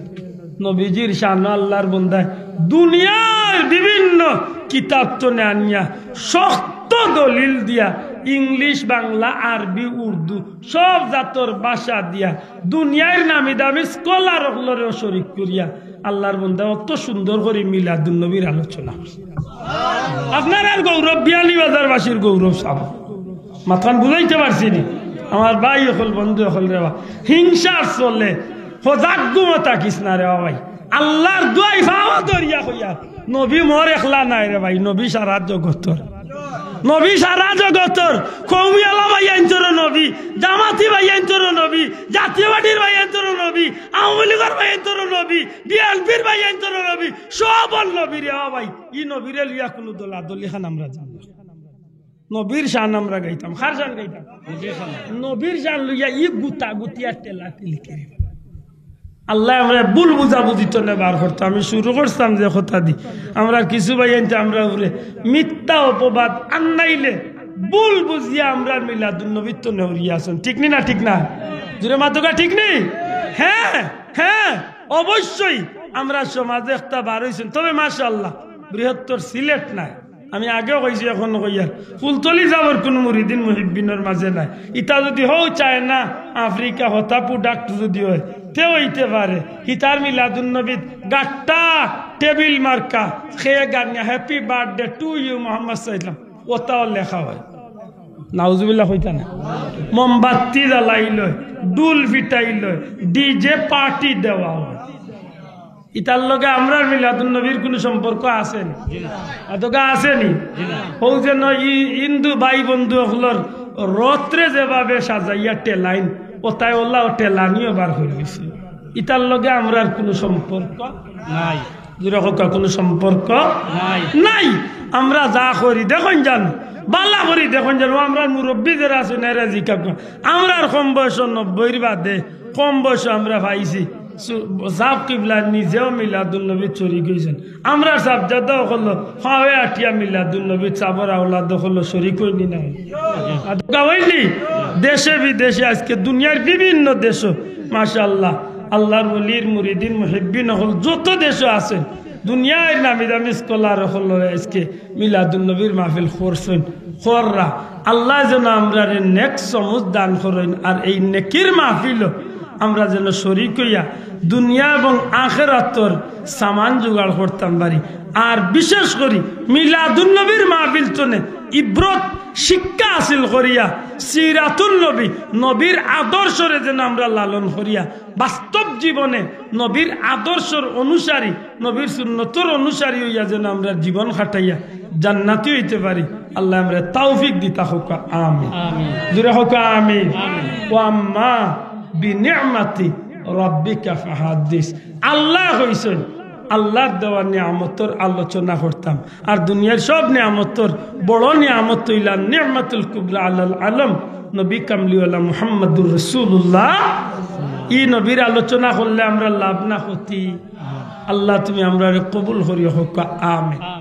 নবীজির শানো আল্লার বন্দায় দুনিয়ার বিভিন্ন কিতাব তনে আনিয়া শক্ত দলিল দিয়া, ইংলিশ, বাংলা, আরবি, উর্দু, সব জাতর ভাষা দিয়া দুনিয়ার নামি দামি স্কলার অকলরেও শরিক করিয়া আল্লার বন্দা অত সুন্দর করি মিলাদুন নবীর আলোচনা করছে। আপনারার গৌরব, বিয়ানীবাজারবাসীর গৌরব সাব। মাতখান বুঝাইতে পারছি নি? আমার ভাই অকল, বন্ধু অকল রে বা, হিংসার চলে, হজাগ ঘুমো থাকিস না রে বা ভাই। আল্লার দুয়াই পাও ধরিয়া কইয়ার, নবী মোর একলা নায় রে ভাই, নবী সারা জগতর। নবী সারা জগতর। কওমিওয়ালা ভাইয়াইন্তরও নবী, জামাতি ভাইয়াইন্তরও নবী, জাতীয় পার্টির ভাইয়াইন্তরও নবী, আওয়ামী লীগর ভাইয়াইন্তরও নবী, বিএনপির ভাইয়াইন্তরও নবী, সবর নবী রে বা ভাই। ই নবীরে লইয়া কুনু দলাদলি খান আমরা জানি না। নবীর শান আমরা গাইতাম। কার শান গাইতাম? নবীর শান। নবীর শান লইয়া ই গুতাগুতি আর ঠেলাঠেলি করি। আল্লায় আমরারে ভুল বুঝাবুঝি তনে বার করতা। আমি শুরু করছিলাম যে কথা দি, আমরার কিছু ভাইয়াইন্তে আমরার উপরে মিথ্যা অপবাদ আন্নাইলে ভুল বুঝিয়া আমরার মিলাদুন নবীর তনে হরিয়া আছইন। ঠিক নি না? ঠিক না? জুরে মাতউক্কা, ঠিক নি? হ্যাঁ, হ্যাঁ, অবশ্যই। আমরার সমাজে একটা বার অইছইন, তবে মাশাআল্লাহ, বৃহত্তর সিলেট নায়। আমি আগেও কইছি, অখনো কইয়ার, ফুলতলি সাবর কুনু মুরিদিন মুহিব্বিনর মাঝে নাই। ইতা যুদি হউ চায়না, আফ্রিকা, হতা প্রোডাক্ট যুদি অয়, তে অইতে পারে। হিতার মিলাদুন নবীত গাট্টা, টেবিল মার্কা, খেয়ে গানিয়া, "Happy birthday to you, Mohammad সাল্লাল্লাহু আলাইহি ওয়াসাল্লাম", অতাও লেখা অয়। নাউজুবিল্লাহ কইতা না? মোমবাতি জ্বালাইল, ঢুল পিটাইল, ডিজে পার্টি দেওয়া অয়। ইতার লগে আমরার মিলাদুন নবীর কুনু সম্পর্ক আছে নি? জি না। অতকা আছে নি? জি না। হউ যেন ই হিন্দু ভাই বন্ধু অকলর রথরে যেভাবে সাজাইয়া ঠেলাইন, অতায় অলাও ঠেলানিও বার করি দিছে। ইতার লগে আমরার কুনু সম্পর্ক নাই। জুরে কউক্কা, কুনু সম্পর্ক নাই। নাই। আমরা যা করি দেখইন যান, বালা করি দেখইন যান, অউ আমরার মুরব্বি যেরা আছইন, এরা জিকাউক্কা। আমরার কম বয়স নব্বইর বাদে, কম বয়স আমরা পাইছি। সু-, সাব কিবলা নিজেও মিলাদুন নবীত শরিক অইছইন। আমরার সাবজাদা অকল পাওয়ে আটিয়া মিলাদুন নবীত সাবর আওলাদ অকল শরিক অইন নি না? আর গাওয়াইলি দেশে বিদেশে আজকে দুনিয়ার বিভিন্ন দেশো, মাশাআল্লাহ, আল্লার ওলির মুরিদিন মুহিব্বিন অকল যত দেশো আছইন, দুনিয়ার নামি দামি স্কলার অকলরে আজকে মিলাদুন নবীর মাহফিল করছইন, কররা। আল্লায় যেন আমরারে নেক সমুজ দান করইন, আর এই নেকির মাহফিলো আমরা যেন শরিক অইয়া দুনিয়া এবং আখেরাতর সামান জোগাড় করতাম পারি। আর বিশেষ করি মিলাদুন নবীর মাহফিল তনে ইব্রত, শিক্ষা হাসিল করিয়া সিরাতুন নবী, নবীর আদর্শরে যেন আমরা লালন করিয়া বাস্তব জীবনে নবীর আদর্শর অনুসারী, নবীর সুন্নতর অনুসারী অইয়া যেন আমরা জীবন কাটাইয়া জান্নাতি অইতে পারি। আল্লায় আমরারে তৌফিক দিতা কউক্কা, আমিন। আমিন। জুরে কউক্কা, আমিন। আমিন। ওয়া আম্মা বিনি'মাতি রাব্বিকা ফাহাদ্দিস। আল্লায় কইছইন, আল্লার দেওয়া নিয়ামতর আলোচনা করতাম। আর দুনিয়ার সব নিয়ামতর বড় নিয়ামত অইলা নি'মাতুল কুবরা আলাল আলম, নবী কামলিওয়ালা মুহাম্মাদুর রাসূলুল্লাহ। ই নবীর আলোচনা করলে আমরার লাভ না ক্ষতি? আল্লাহ, তুমি আমরারে কবুল করিও, কউক্কা আমিন।